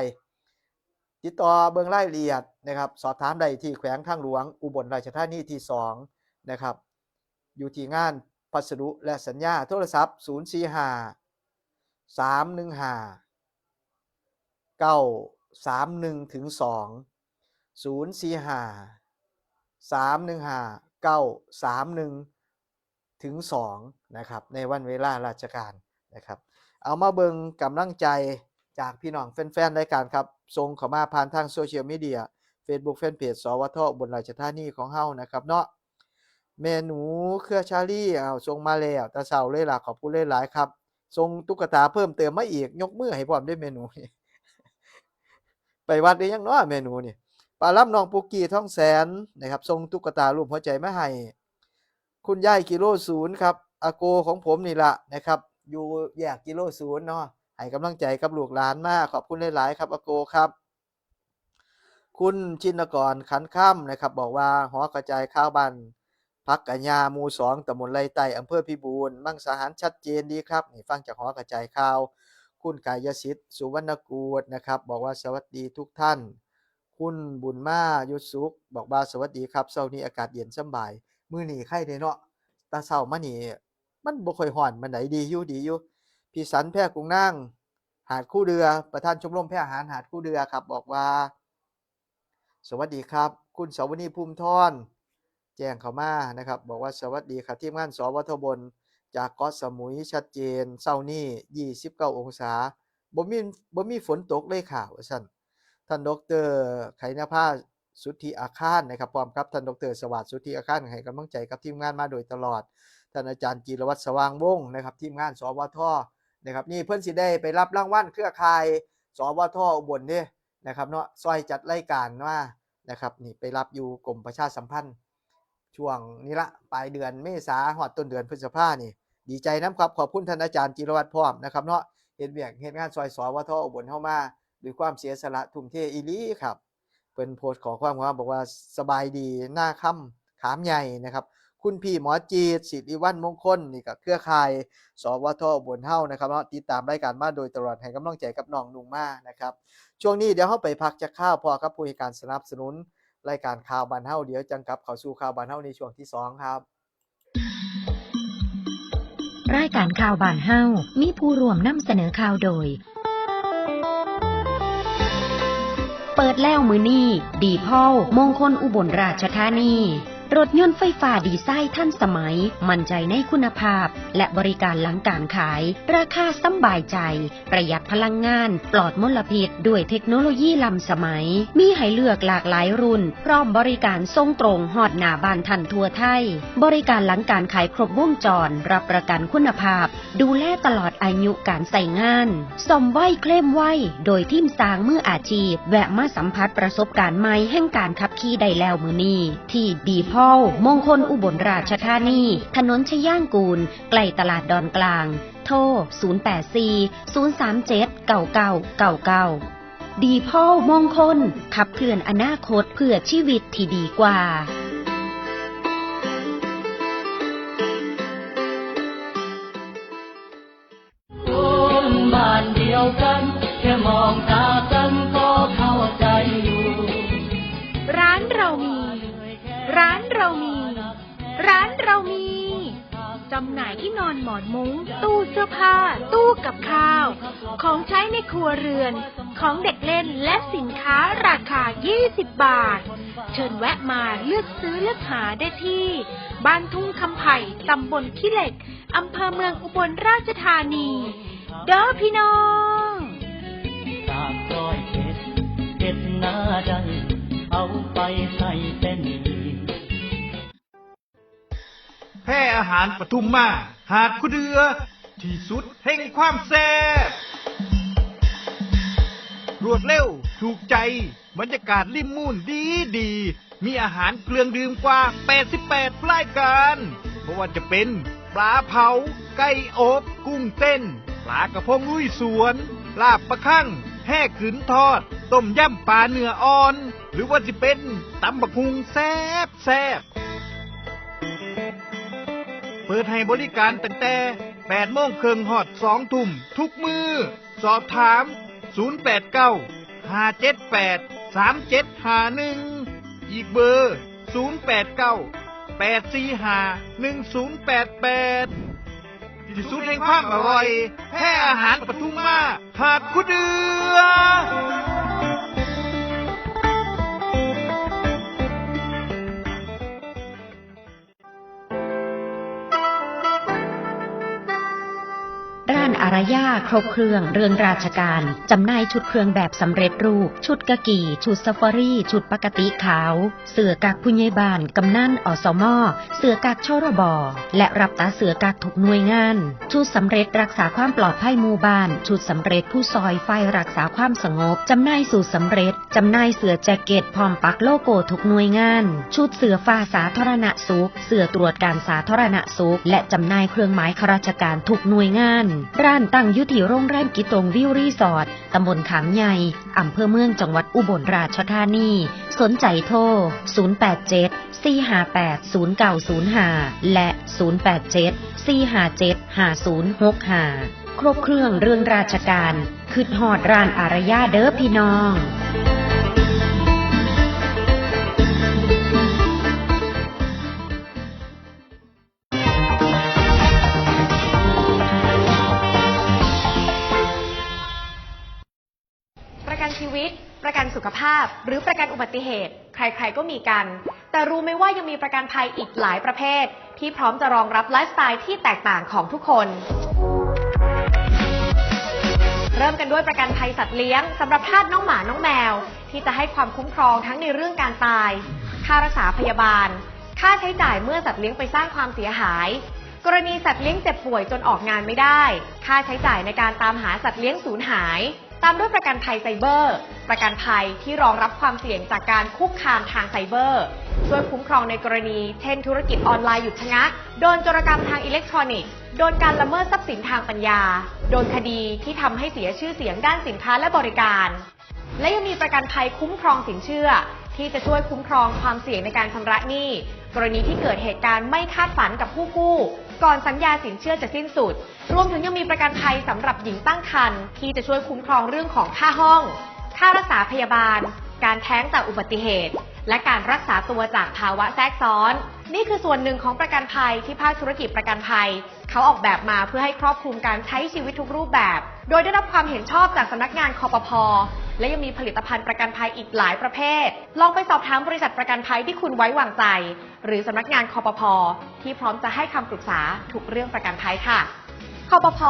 ติดต่อเบิ่งรายละเอียดนะครับ สอบถามได้ที่แขวงทางหลวงอุบลราชธานีที่สองนะครับ อยู่ที่งานพัสดุและสัญญา โทรศัพท์ ศูนย์สี่ห้า สามหนึ่งห้า เก้าสามหนึ่ง ถึง สอง ศูนย์สี่ห้า สามหนึ่งห้า เก้าสามหนึ่ง ถึง สอง นะครับ ในวันเวลาราชการนะครับ เอามาเบิ่งกำลังใจจากพี่น้องแฟนๆรายการครับ ส่งเข้ามาผ่านทางโซเชียลมีเดีย Facebook Fanpage สวท อุบลราชธานีของเฮานะครับเนาะ แม่หนูเครือชาลี อ้าว ส่งมาแล้ว แต่เช้าเลยล่ะ ขอบคุณหลายๆครับ ส่งตุ๊กตาเพิ่มเติมมาอีก ยกมือให้พร้อมเด้อแม่หนู ไปวัดหรือยังเนาะแม่หนูนี่ ปาลำน้องปุกกี้ทองแสนนะครับ ส่งตุ๊กตารูปหัวใจมาให้ คุณยายกิโลศูนย์ครับ อาโกของผมนี่ล่ะนะครับ อยู่แยกกิโลศูนย์เนาะ ให้กำลังใจกับลูกหลานมา ขอบคุณหลายๆครับ อาโกครับ คุณชินกร ขันค่ำนะครับ บอกว่าหอกระจายข่าวบ้านผักกะยา หมู่สอง ตำบลไร่ใต้ อำเภอพิบูลมังสาหาร ชัดเจนดีครับ นี่ฟังจากหอกระจายข่าว คุณกายสิทธิ์ สุวรรณกูดนะครับ บอกว่าสวัสดีทุกท่าน คุณบุญมายุทธสุข บอกว่าสวัสดีครับ เช้านี้อากาศเย็นสำบาย มื้อนี้ไคเด้เนาะ แต่เช้ามานี่มันบ่ค่อยร้อนปานใด ดีอยู่ ดีอยู่ พี่สัน แพรกุงนาง หาดคูเดือ ประธานชมรมแพอาหารหาดคูเดือครับ บอกว่า สวัสดีครับ คุณสวนี ภูมิธร แจ้งเข้ามานะครับ บอกว่าสวัสดีครับ ทีมงาน สวท อุบล จากเกาะสมุย ชัดเจน เช้านี้ ยี่สิบเก้าองศา บ่มี บ่มีฝนตกเลยค่ะ ว่าซั่น ท่านดอกเตอร์ไขนภา สุทธิอาคารนะครับ พร้อมกับท่านดอกเตอร์สวัสดิ์ สุทธิอาคาร ให้กำลังใจกับทีมงานมาโดยตลอด ท่านอาจารย์จิรวัตร สว่างวงศ์นะครับ ทีมงาน สวท นะครับ นี่เพิ่นสิได้ไปรับรางวัลเครือข่าย สวท อุบลเด้นะครับเนาะ ซอยจัดรายการมานะครับ นี่ไปรับอยู่กรมประชาสัมพันธ์ ช่วงนี้ละ ปลายเดือนเมษาฮอดต้นเดือนพฤษภานี่ ดีใจนำครับ ขอบคุณท่านอาจารย์จิรวัตรพร้อมนะครับเนาะ เฮ็ดเวียกเฮ็ดงานซอย สวท อุบลเฮามา ด้วยความเสียสละทุ่มเทอีหลีครับ เพิ่นโพสต์ข้อความมาบอกว่า สบายดี นาคำ ขามใหญ่นะครับ คุณพี่หมอจีด สิริวัลย์มงคล นี่ก็เครือข่าย สวท อุบลเฮานะครับเนาะ ติดตามรายการมาโดยตลอด ให้กำลังใจกับน้องนุ่งมานะครับ ช่วงนี้เดี๋ยวเฮาไปพักจักคราว พ้อกับผู้ให้การสนับสนุนรายการข่าวบ้านเฮา เดี๋ยวจั่งกลับเข้าสู่ข่าวบ้านเฮาในช่วงที่สองครับ รายการข่าวบ้านเฮา มีผู้ร่วมนำเสนอข่าวโดย เปิดแล้วมื้อนี้ ดีพอล มงคลอุบลราชธานี รถยนต์ไฟฟ้าดีไซน์ทันสมัย มั่นใจในคุณภาพ และบริการหลังการขาย ราคาสำบายใจ ประหยัดพลังงาน ปลอดมลพิษ ด้วยเทคโนโลยีล้ำสมัย มีให้เลือกหลากหลายรุ่น พร้อมบริการส่งตรงฮอดหน้าบ้านท่านทั่วไทย บริการหลังการขายครบวงจร รับประกันคุณภาพ ดูแลตลอดอายุการใช้งาน ซ่อมไวเคลมไว โดยทีมช่างมืออาชีพ แวะมาสัมผัสประสบการณ์ใหม่แห่งการขับขี่ได้แล้วมื้อนี้ ที่ดีพอล มงคลอุบลราชธานี ถนนชย่างกูล ใกล้ตลาดดอนกลาง โทร ศูนย์แปดสี่ ศูนย์สามเจ็ด เก้าเก้าเก้าเก้า ดีพอล มงคล ขับเคลื่อนอนาคตเพื่อชีวิตที่ดีกว่า คนบ้านเดียวกัน แค่มองตากันก็เข้าใจอยู่ ร้านเรามี ร้านเรามี ร้านเรามี จำ หนายที่นอนหมอนมุ้ง ตู้เสื้อผ้า ตู้กับข้าว ของใช้ในครัวเรือน ของเด็กเล่น และสินค้าราคา ยี่สิบบาท เชิญแวะมาเลือกซื้อเลือกหาได้ที่ บ้านทุ่งคำไผ่ ตำบลขี้เหล็ก อำเภอเมืองอุบลราชธานี เด้อพี่น้อง จากร้อยเอ็ด เอ็ดนาได้ เอาไปใส่เส้นหมี่ แพร่อาหารปทุมมา หาดคูเดือ ที่สุดแห่งความแซ่บ รวดเร็ว ถูกใจ บรรยากาศริมมูนดีดี มีอาหารเครื่องดื่มกว่า แปดสิบแปด รายการ เพราะว่าจะเป็นปลาเผา ไก่อบ กุ้งเต้น ปลากระพงลุยสวน ลาบปลาคั่ง แห่ขึ้นทอด ต้มยำปลาเนื้ออ่อน หรือว่าจะเป็นตำบักหุ่งแซ่บแซ่บ เปิดให้บริการตั้งแต่ แปดโมงครึ่งฮอด สองทุ่ม ทุกมื้อ สอบถาม ศูนย์แปดเก้า ห้าเจ็ดแปด สามเจ็ดห้าหนึ่ง อีกเบอร์ ศูนย์แปดเก้า แปดสี่ห้า หนึ่งศูนย์แปดแปด ที่สุดแห่งความอร่อย แพร่อาหารปทุมมา หาดคูเดือ ร้านอารยาครบเครื่องเรื่องราชการ จำหน่ายชุดเครื่องแบบสำเร็จรูป ชุดกากี ชุดซาฟารี ชุดปกติขาว เสื้อกั๊กผู้ใหญ่บ้าน กำนัน อสม เสื้อกั๊ก ชรบ และรับตากเสื้อกั๊กทุกหน่วยงาน ชุดสำเร็จรักษาความปลอดภัยหมู่บ้าน ชุดสำเร็จผู้ซอยฝ่ายรักษาความสงบ จำหน่ายสูตรสำเร็จ จำหน่ายเสื้อแจ็คเก็ตพร้อมปักโลโก้ทุกหน่วยงาน ชุดเสื้อฟ้าสาธารณสุข เสื้อตรวจการสาธารณสุข และจำหน่ายเครื่องหมายข้าราชการทุกหน่วยงาน ร้านตั้งอยู่ที่โรงแรมกิตงวิวรีสอร์ท ตำบลขามใหญ่ อำเภอเมือง จังหวัดอุบลราชธานี สนใจโทร ศูนย์แปดเจ็ด สี่ห้าแปด ศูนย์เก้าศูนย์ห้า และ ศูนย์แปดเจ็ด สี่ห้าเจ็ด ห้าศูนย์หกห้า ครบเครื่องเรื่องราชการ คิดฮอดร้านอารยาเด้อพี่น้อง ประกันชีวิต ประกันสุขภาพ หรือประกันอุบัติเหตุ ใครๆ ก็มีกัน แต่รู้ไหมว่ายังมีประกันภัยอีกหลายประเภท ที่พร้อมจะรองรับไลฟ์สไตล์ที่แตกต่างของทุกคน เริ่มกันด้วยประกันภัยสัตว์เลี้ยงสำหรับทาสน้องหมาน้องแมว ที่จะให้ความคุ้มครองทั้งในเรื่องการตาย ค่ารักษาพยาบาล ค่าใช้จ่ายเมื่อสัตว์เลี้ยงไปสร้างความเสียหาย กรณีสัตว์เลี้ยงเจ็บป่วยจนออกงานไม่ได้ ค่าใช้จ่ายในการตามหาสัตว์เลี้ยงสูญหาย ตามด้วยประกันภัยไซเบอร์ ประกันภัยที่รองรับความเสี่ยงจากการคุกคามทางไซเบอร์ ช่วยคุ้มครองในกรณี เช่น ธุรกิจออนไลน์หยุดชะงัก โดนโจรกรรมทางอิเล็กทรอนิกส์ โดนการละเมิดทรัพย์สินทางปัญญา โดนคดีที่ทำให้เสียชื่อเสียงด้านสินค้าและบริการ และยังมีประกันภัยคุ้มครองสินเชื่อ ที่จะช่วยคุ้มครองความเสี่ยงในการชำระหนี้ กรณีที่เกิดเหตุการณ์ไม่คาดฝันกับผู้กู้ ก่อนสัญญาสินเชื่อจะสิ้นสุด รวมถึงยังมีประกันภัยสำหรับหญิงตั้งครรภ์ ที่จะช่วยคุ้มครองเรื่องของค่าห้อง ค่ารักษาพยาบาล การแท้งจากอุบัติเหตุ และการรักษาตัวจากภาวะแทรกซ้อน นี่คือส่วนหนึ่งของประกันภัยที่ภาคธุรกิจประกันภัย เขาออกแบบมาเพื่อให้ครอบคลุมการใช้ชีวิตทุกรูปแบบ โดยได้รับความเห็นชอบจากสำนักงาน คปภ. และยังมีผลิตภัณฑ์ประกันภัยอีกหลายประเภท ลองไปสอบถามบริษัทประกันภัยที่คุณไว้วางใจ หรือสำนักงาน คปภ. ที่พร้อมจะให้คำปรึกษาทุกเรื่องประกันภัยค่ะ คปภ.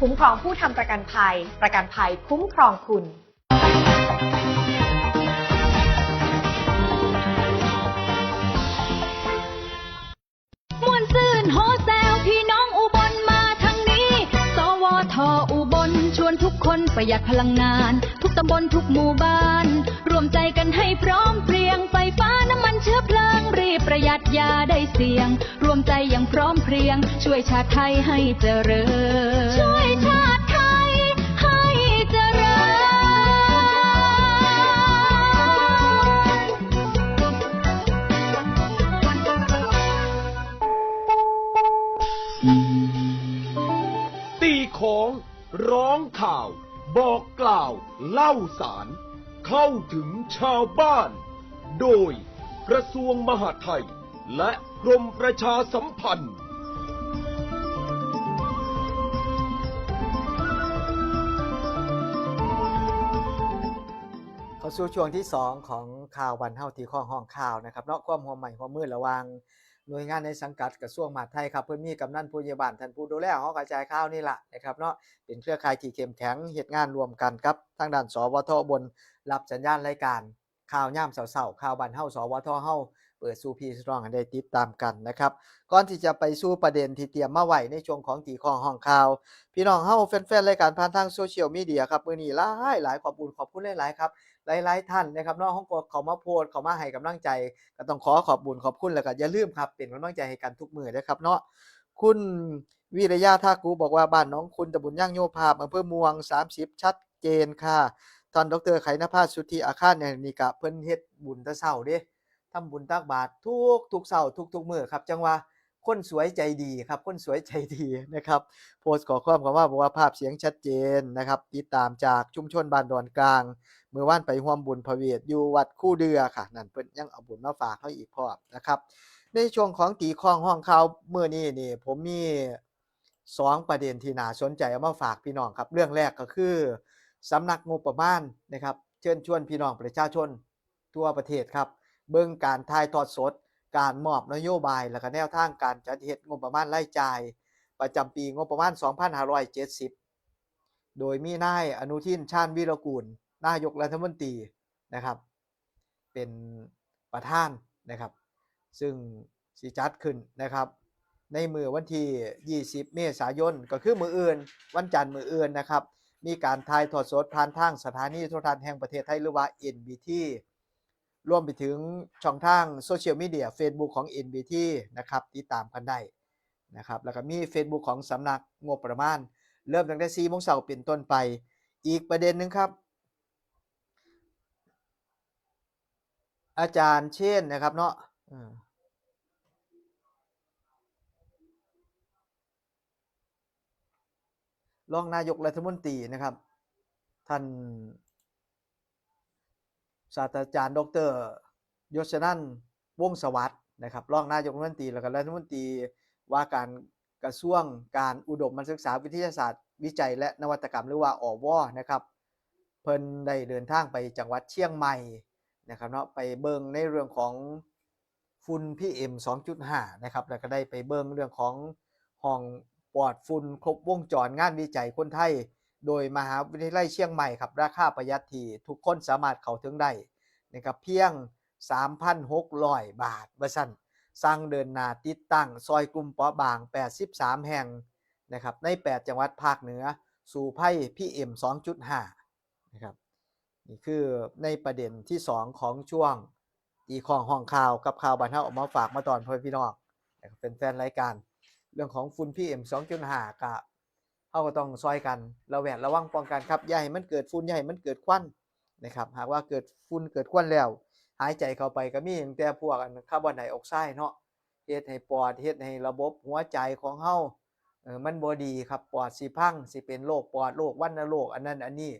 คุ้มครองผู้ทำประกันภัย ประกันภัยคุ้มครองคุณ ม่วนซื่นโฮแซวพี่น้องอุบลมาทางนี้ สวท อุบลชวนทุกคนประหยัดพลังงาน ทุกตำบลทุกหมู่บ้าน รวมใจกันให้พร้อมเพรียง ไฟฟ้าน้ำมันเชื้อเพลิง รีบประหยัดอย่าได้เสี่ยง รวมใจอย่างพร้อมเพรียง ช่วยชาติไทยให้เจริญ ช่วยชาติไทยให้เจริญ ตีของ ร้องข่าว บอกกล่าว เล่าสาร เข้าถึงชาวบ้าน โดย กระทรวงมหาดไทย และกรมประชาสัมพันธ์ สู่ช่วงที่สองของข่าวบ้านเฮาที่คล้องห้องข่าวนะครับเนาะ ความร่วมไม้ร่วมมือระหว่างหน่วยงานในสังกัดกระทรวงมหาดไทยครับ เพิ่นมีกำนันผู้ใหญ่บ้านท่านผู้ดูแลหอกระจายข่าวนี่ล่ะนะครับเนาะ เป็นเครือข่ายที่เข้มแข็ง เฮ็ดงานร่วมกันกับทางด้าน สวท อุบล รับสัญญาณรายการข่าวยามเช้าๆ ข่าวบ้านเฮา สวท เฮา เปิดสู่พี่สู่น้องให้ได้ติดตามกันนะครับ ก่อนที่จะไปสู่ประเด็นที่เตรียมมาไว้ในช่วงของตีคล้องห้องข่าว พี่น้องเฮาแฟนๆรายการผ่านทางโซเชียลมีเดียครับ มื้อนี้หลายๆ ขอบคุณ ขอบคุณหลายๆครับ หลายๆท่านนะครับเนาะ เฮาก็เข้ามาโพสต์ เข้ามาให้กำลังใจ ก็ต้องขอขอบคุณขอบคุณ แล้วก็อย่าลืมครับ เป็นกำลังใจให้กันทุกมื้อเด้อครับเนาะ คุณวิริยา ทากุ บอกว่า บ้านหนองคุณ ตำบลยางโยภาพ อำเภอม่วงสามสิบ ชัดเจนค่ะ ท่านดอกเตอร์ ไขนภาส สุทธิอาคารเนี่ย นี่ก็เพิ่นเฮ็ดบุญแต่เช้าเด้ ทำบุญตักบาตรทุกทุกเช้าทุกทุกมื้อครับ จังว่าคนสวยใจดีครับ คนสวยใจดีนะครับ โพสต์ข้อความเข้ามาบอกว่า ภาพเสียงชัดเจนนะครับ ติดตามจากชุมชนบ้านดอนกลาง มื้อวานไปร่วมบุญพระเวทอยู่วัดคูเดือค่ะ นั่นเพิ่นยังเอาบุญมาฝากเฮาอีกพร้อมนะครับ ในช่วงของตีคล้องห้องข่าวมื้อนี้นี่ ผมมีสองประเด็นที่น่าสนใจเอามาฝากพี่น้องครับ เรื่องแรกก็คือ สำนักงบประมาณนะครับ เชิญชวนพี่น้องประชาชนทั่วประเทศครับ เบิ่งการถ่ายทอดสด การมอบนโยบาย และก็แนวทางการจัดเฮ็ดงบประมาณรายจ่าย ประจำปีงบประมาณ สองพันห้าร้อยเจ็ดสิบ โดยมีนายอนุทิน ชาญวีรกูล นายกรัฐมนตรีนะครับ เป็นประธานนะครับ ซึ่งสิจัดขึ้นนะครับ ในมื้อวันที่ยี่สิบ เมษายน ก็คือมื้ออื่น วันจันทร์มื้ออื่นนะครับ มีการถ่ายทอดสดผ่านทางสถานีโทรทัศน์แห่งประเทศไทย หรือว่า เอ็นบีที รวมไปถึงช่องทางโซเชียลมีเดีย Facebook ของ เอ็นบีที นะครับ ติดตามกันได้นะครับ แล้วก็มี Facebook ของสำนักงบประมาณ เริ่มตั้งแต่สี่โมงเช้าเป็นต้นไป อีกประเด็นหนึ่งครับ อาจารย์เชนนะครับเนาะ เออ รองนายกรัฐมนตรีนะครับ ท่านศาสตราจารย์ ดอกเตอร์ ยศนันท์ วงศ์สวัสดิ์นะครับ รองนายกรัฐมนตรี แล้วก็รัฐมนตรีว่าการกระทรวงการอุดมศึกษา วิทยาศาสตร์ วิจัย และนวัตกรรม หรือว่า อว นะครับ เพิ่นได้เดินทางไปจังหวัดเชียงใหม่นะครับเนาะ ไปเบิ่งในเรื่องของ ฝุ่น พีเอ็ม สองจุดห้า นะครับ แล้วก็ได้ไปเบิ่งเรื่องของห้องปลอดฝุ่นครบวงจร งานวิจัยคนไทย โดยมหาวิทยาลัยเชียงใหม่ครับ ราคาประหยัดที่ทุกคนสามารถเข้าถึงได้นะครับ เพียง สามพันหกร้อยบาท ว่าซั่น สั่งเดินหน้าติดตั้งซอยกลุ่มเปราะบาง แปดสิบสาม แห่งนะครับ ใน แปด จังหวัดภาคเหนือ สู้ภัย พีเอ็ม สองจุดห้า นะครับ นี่คือในประเด็นที่สองของช่วงตีคล้องห้องข่าวกับข่าวบ้านเฮา เอามาฝากมาตอนพ่อพี่น้องนะครับ เป็นแฟนรายการ เรื่องของฝุ่น พีเอ็ม สองจุดห้า ก็เฮาก็ต้องซอยกันระแวดระวังป้องกันครับ อย่าให้มันเกิดฝุ่น อย่าให้มันเกิดควันนะครับ หากว่าเกิดฝุ่นเกิดควันแล้ว หายใจเข้าไปก็มีตั้งแต่พวกอันคาร์บอนไดออกไซด์เนาะ เฮ็ดให้ปอด เฮ็ดให้ระบบหัวใจของเฮา เออ มันบ่ดีครับ ปอดสิพัง สิเป็นโรคปอด โรควัณโรค อันนั้นอันนี้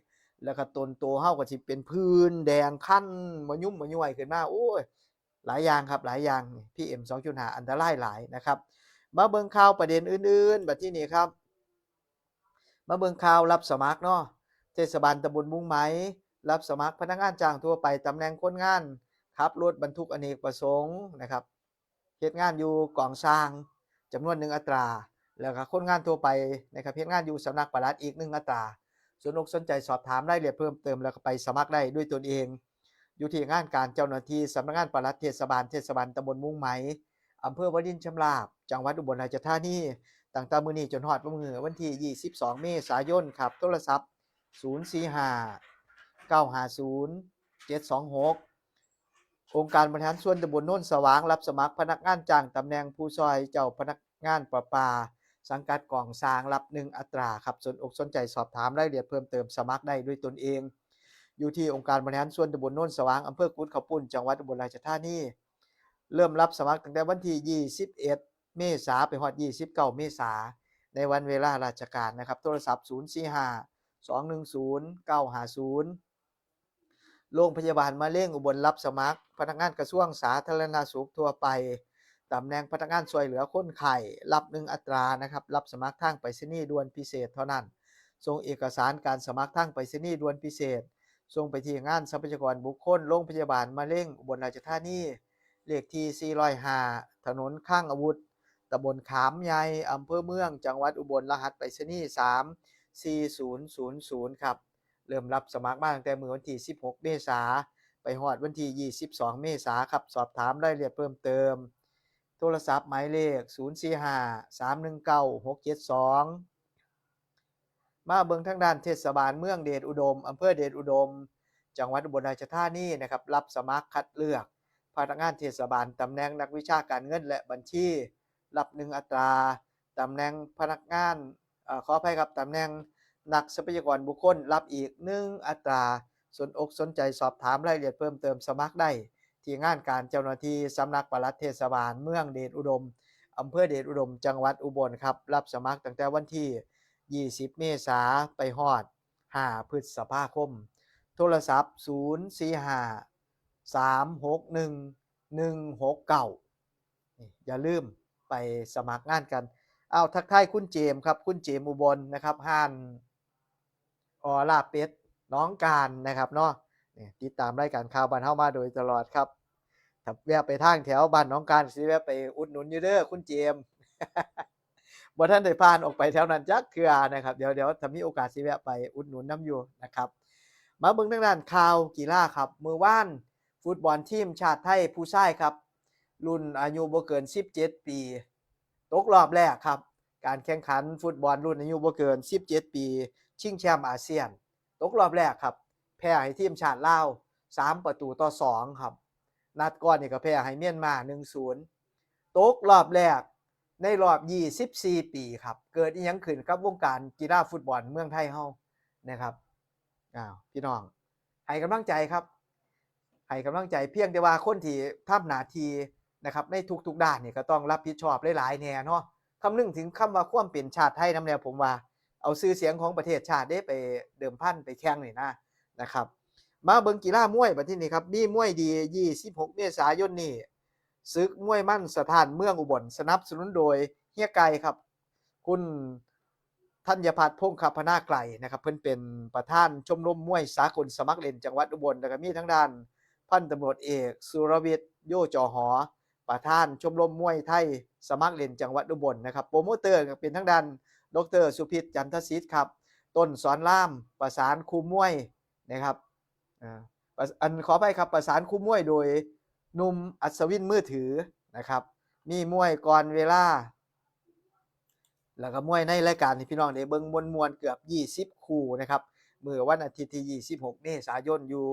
แล้วก็ตนโตเฮาก็สิเป็นผื่นแดงคัน บ่ยุ่มบ่ย่วยขึ้นมา โอ้ย หลายอย่างครับ หลายอย่าง พีเอ็ม สองจุดห้า อันตรายหลายนะครับ มาเบิ่งข่าวประเด็นอื่นๆ บัดทีนี้ครับ มาเบิ่งข่าวรับสมัครเนาะ เทศบาลตำบลมุ้งไหม รับสมัครพนักงานจ้างทั่วไป ตำแหน่งคนงานขับรถบรรทุกอเนกประสงค์นะครับ เฮ็ดงานอยู่กองช่างจำนวนหนึ่งอัตรา แล้วก็คนงานทั่วไปนะครับ เฮ็ดงานอยู่สำนักปลัดอีกหนึ่งอัตรา สนอกสนใจสอบถามรายละเอียดเพิ่มเติม แล้วก็ไปสมัครได้ด้วยตนเอง อยู่ที่งานการเจ้าหน้าที่สำนักงานปลัดเทศบาล เทศบาลตำบลมุ้งไหม อำเภอวารินชำราบ จังหวัดอุบลราชธานี ตั้งแต่มื้อนี้จนฮอดมื้อวันที่ยี่สิบสอง เมษายนครับ โทรศัพท์ ศูนย์สี่ห้า เก้าห้าศูนย์ เจ็ดสองหก องค์การบริหารส่วนตำบลโนนสว่าง รับสมัครพนักงานจ้างตำแหน่งผู้ช่วยเจ้าพนักงานประปา สังกัดกองช่าง รับหนึ่งอัตราครับ สนอกสนใจสอบถามรายละเอียดเพิ่มเติม สมัครได้ด้วยตนเอง อยู่ที่องค์การบริหารส่วนตำบลโนนสว่าง อำเภอกุดเขาวปุ้น จังหวัดอุบลราชธานี เริ่มรับสมัครตั้งแต่วันที่ยี่สิบเอ็ด เมษา ไปฮอดยี่สิบเก้า เมษา ในวันเวลาราชการนะครับ โทรศัพท์ ศูนย์สี่ห้า สองหนึ่งศูนย์ เก้าห้าศูนย์ โรงพยาบาลมะเร็งอุบล รับสมัครพนักงานกระทรวงสาธารณสุขทั่วไป ตำแหน่งพนักงานช่วยเหลือคนไข้ รับหนึ่งอัตรานะครับ รับสมัครทางไปรษณีย์ด่วนพิเศษเท่านั้น ส่งเอกสารการสมัครทางไปรษณีย์ด่วนพิเศษ ส่งไปที่งานทรัพยากรบุคคล โรงพยาบาลมะเร็งอุบลราชธานี เลขที่ สี่ร้อยห้า ถนนคลังอาวุธ ตำบลขามใหญ่ อำเภอเมือง จังหวัดอุบล รหัสไปรษณีย์ สาม สี่ ศูนย์ ศูนย์ ศูนย์ ครับ เริ่มรับสมัครมาตั้งแต่มื้อวันที่ สิบหก เมษา ไปฮอดวันที่ ยี่สิบสอง เมษาครับ สอบถามรายละเอียดเพิ่มเติม โทรศัพท์หมายเลข ศูนย์ สี่ ห้า สาม หนึ่ง เก้า หก เจ็ด สอง มาเบิ่งทางด้านเทศบาลเมืองเดชอุดม อำเภอเดชอุดม จังหวัดอุบลราชธานีนะครับ รับสมัครคัดเลือกพนักงานเทศบาล ตำแหน่งนักวิชาการเงินและบัญชี รับหนึ่งอัตรา ตำแหน่งพนักงาน เอ่อ ขออภัยครับ ตำแหน่งนักทรัพยากรบุคคล รับอีกหนึ่งอัตรา สนอกสนใจสอบถามรายละเอียดเพิ่มเติม สมัครได้ที่งานการเจ้าหน้าที่สำนักปลัดเทศบาลเมืองเดชอุดม อำเภอเดชอุดม จังหวัดอุบลครับ รับสมัครตั้งแต่วันที่ ยี่สิบ เมษา ไปฮอด ห้า พฤษภาคม โทรศัพท์ ศูนย์ สี่ ห้า สาม หก หนึ่ง หนึ่ง หก เก้า นี่อย่าลืมไปสมัครงานกัน เอาทักทายคุณเจมส์ครับ คุณเจมส์อุบลนะครับ ห้านออลาเป็ด หนองกานนะครับเนาะ นี่ติดตามรายการข่าวบ้านเฮามาโดยตลอดครับ ถ้าแวะไปทางแถวบ้านหนองกาน สิแวะไปอุดหนุนอยู่เด้อคุณเจมส์ บ่ทันได้ผ่านออกไปแถวนั้นจักเทื่อนะครับ เดี๋ยว เดี๋ยวถ้ามีโอกาสสิแวะไปอุดหนุนนำอยู่นะครับ มาเบิ่งทางด้านข่าวกีฬาครับ มื้อวาน ฟุตบอลทีมชาติไทยผู้ชายครับ รุ่นอายุบ่เกิน สิบเจ็ด ปี ตกรอบแรกครับ การแข่งขันฟุตบอลรุ่นอายุบ่เกิน สิบเจ็ด ปี ชิงแชมป์อาเซียน ตกรอบแรกครับ แพ้ให้ทีมชาติลาว สาม ประตูต่อ สอง ครับ นัดก่อนนี่ก็แพ้ให้เมียนมา หนึ่งศูนย์ ตกรอบแรกในรอบ ยี่สิบสี่ ปีครับ เกิดอิหยังขึ้นกับวงการกีฬาฟุตบอลเมืองไทยเฮานะครับ อ้าว พี่น้อง ให้กำลังใจครับ ให้กำลังใจ เพียงแต่ว่าคนที่ทำหน้าที่นะครับ ในทุกๆด้านนี่ก็ต้องรับผิดชอบหลายๆแหน่เนาะ คำนึงถึงคำว่าความเป็นชาติไทยนำแหน่ ผมว่าเอาชื่อเสียงของประเทศชาติเด้ไปเดิมพันไปแข่งนี่นะ นะครับ มาเบิ่งกีฬามวยบัดทีนี้ครับ มีมวยดี ยี่สิบหก เมษายนนี้ ศึกมวยมันสถานเมืองอุบล สนับสนุนโดยเฮียไก่ครับ คุณธัญพัฒน์ พงคพนาไกลนะครับ เพิ่นเป็นประธานชมรมมวยสากลสมัครเล่นจังหวัดอุบล แล้วก็มีทางด้านพันตำรวจเอกสุรวิทย์ โยจอหอ ประธานชมรมมวยไทยสมัครเล่นจังหวัดอุบลนะครับ โปรโมเตอร์ก็เป็นทางด้าน ดรสุพิษ จันทสิทธิ์ครับ ต้นสอนราม ประสานคู่มวยนะครับ อ่า ประ- อัน ขออภัยครับ ประสานคู่มวยโดยหนุ่มอัศวินมือถือนะครับ มีมวยก่อนเวลา แล้วก็มวยในรายการให้พี่น้องได้เบิ่งม่วนๆ เกือบ ยี่สิบ คู่นะครับ มื้อวันอาทิตย์ที่ ยี่สิบหก เมษายน อยู่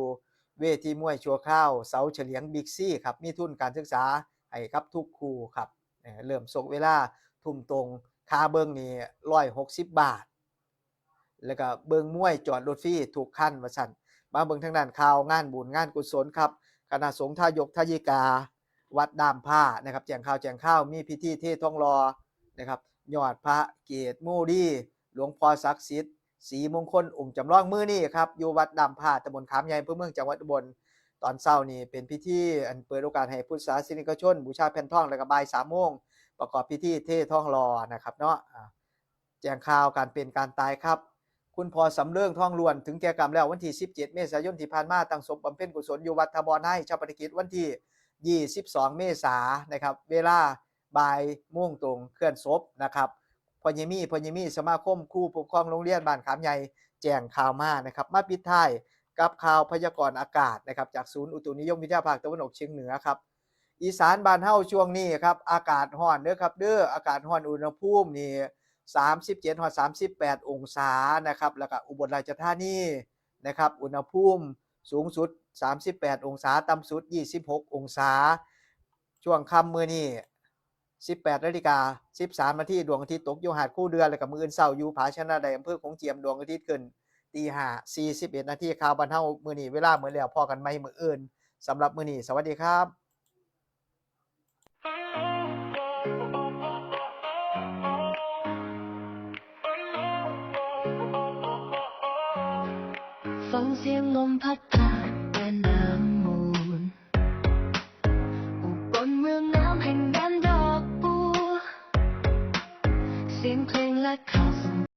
เวทีมวยชั่วคราวเสาเฉลียงบิ๊กซีครับ มีทุนการศึกษาให้ครับทุกคู่ครับ เอ่อ เริ่มชกเวลาทุ่มตรง ค่าเบิ่งนี่ ร้อยหกสิบ บาท แล้วก็เบิ่งมวยจอดรถฟรีทุกคันว่าซั่น มาเบิ่งทางด้านข่าวงานบุญงานกุศลครับ คณะสงฆ์ทายกทายิกา วัดด้ามผ้านะครับ แจ้งข่าวแจ้งข่าว มีพิธีเททองหล่อนะครับ ยอดพระเกศโมลี หลวงพ่อศักดิ์สิทธิ์ ศรีมงคลองค์จำลองมื้อนี้ครับ อยู่วัดด้ามผ้า ตำบลขามใหญ่ อำเภอเมือง จังหวัดอุบล ตอนเช้านี่เป็นพิธีอันเปิดโอกาสให้พุทธศาสนิกชน บูชาแผ่นทอง แล้วก็บ่าย สาม โมง ประกอบพิธีเททองหล่อนะครับเนาะ อ่า แจ้งข่าวการเป็นการตายครับ คุณพ่อสำเริง ทองล้วน ถึงแก่กรรมแล้ววันที่ สิบเจ็ด เมษายนที่ผ่านมา ตั้งศพบำเพ็ญกุศลอยู่วัดท่าบ่อใน ชาปนกิจวันที่ ยี่สิบสอง เมษายนนะครับ เวลาบ่ายโมงตรง เคลื่อนศพนะครับ พ่อใหญ่มี พ่อใหญ่มี สมาคมครูปกครองโรงเรียนบ้านขามใหญ่ แจ้งข่าวมานะครับ มาปิดท้ายกับข่าวพยากรณ์อากาศนะครับ จากศูนย์อุตุนิยมวิทยาภาคตะวันออกเฉียงเหนือครับ อีสานบ้านเฮาช่วงนี้ครับ อากาศร้อนเด้อครับเด้อ อากาศร้อน อุณหภูมินี่ สามสิบเจ็ด ฮอด สามสิบแปด องศานะครับ แล้วก็อุบลราชธานีนะครับ อุณหภูมิสูงสุด สามสิบแปด องศา ต่ำสุด ยี่สิบหก องศา ช่วงค่ำมื้อนี้ สิบแปด นาฬิกา สิบสาม นาที ดวงอาทิตย์ตกอยู่หาดคูเดือ แล้วก็มื้ออื่นเช้าอยู่ผาชนะได อำเภอโขงเจียม ดวงอาทิตย์ขึ้นตี ห้า สี่สิบเอ็ด นาที ข่าวบ้านเฮามื้อนี้เวลาหมดแล้ว พ้อกันใหม่มื้ออื่น สำหรับมื้อนี้ สวัสดีครับ ฟังเสียงลมพัดผ่านแม่น้ำมูล อุบลเมืองน้ำแห่งแดนดอกบัว เสียงเพลงและข่าว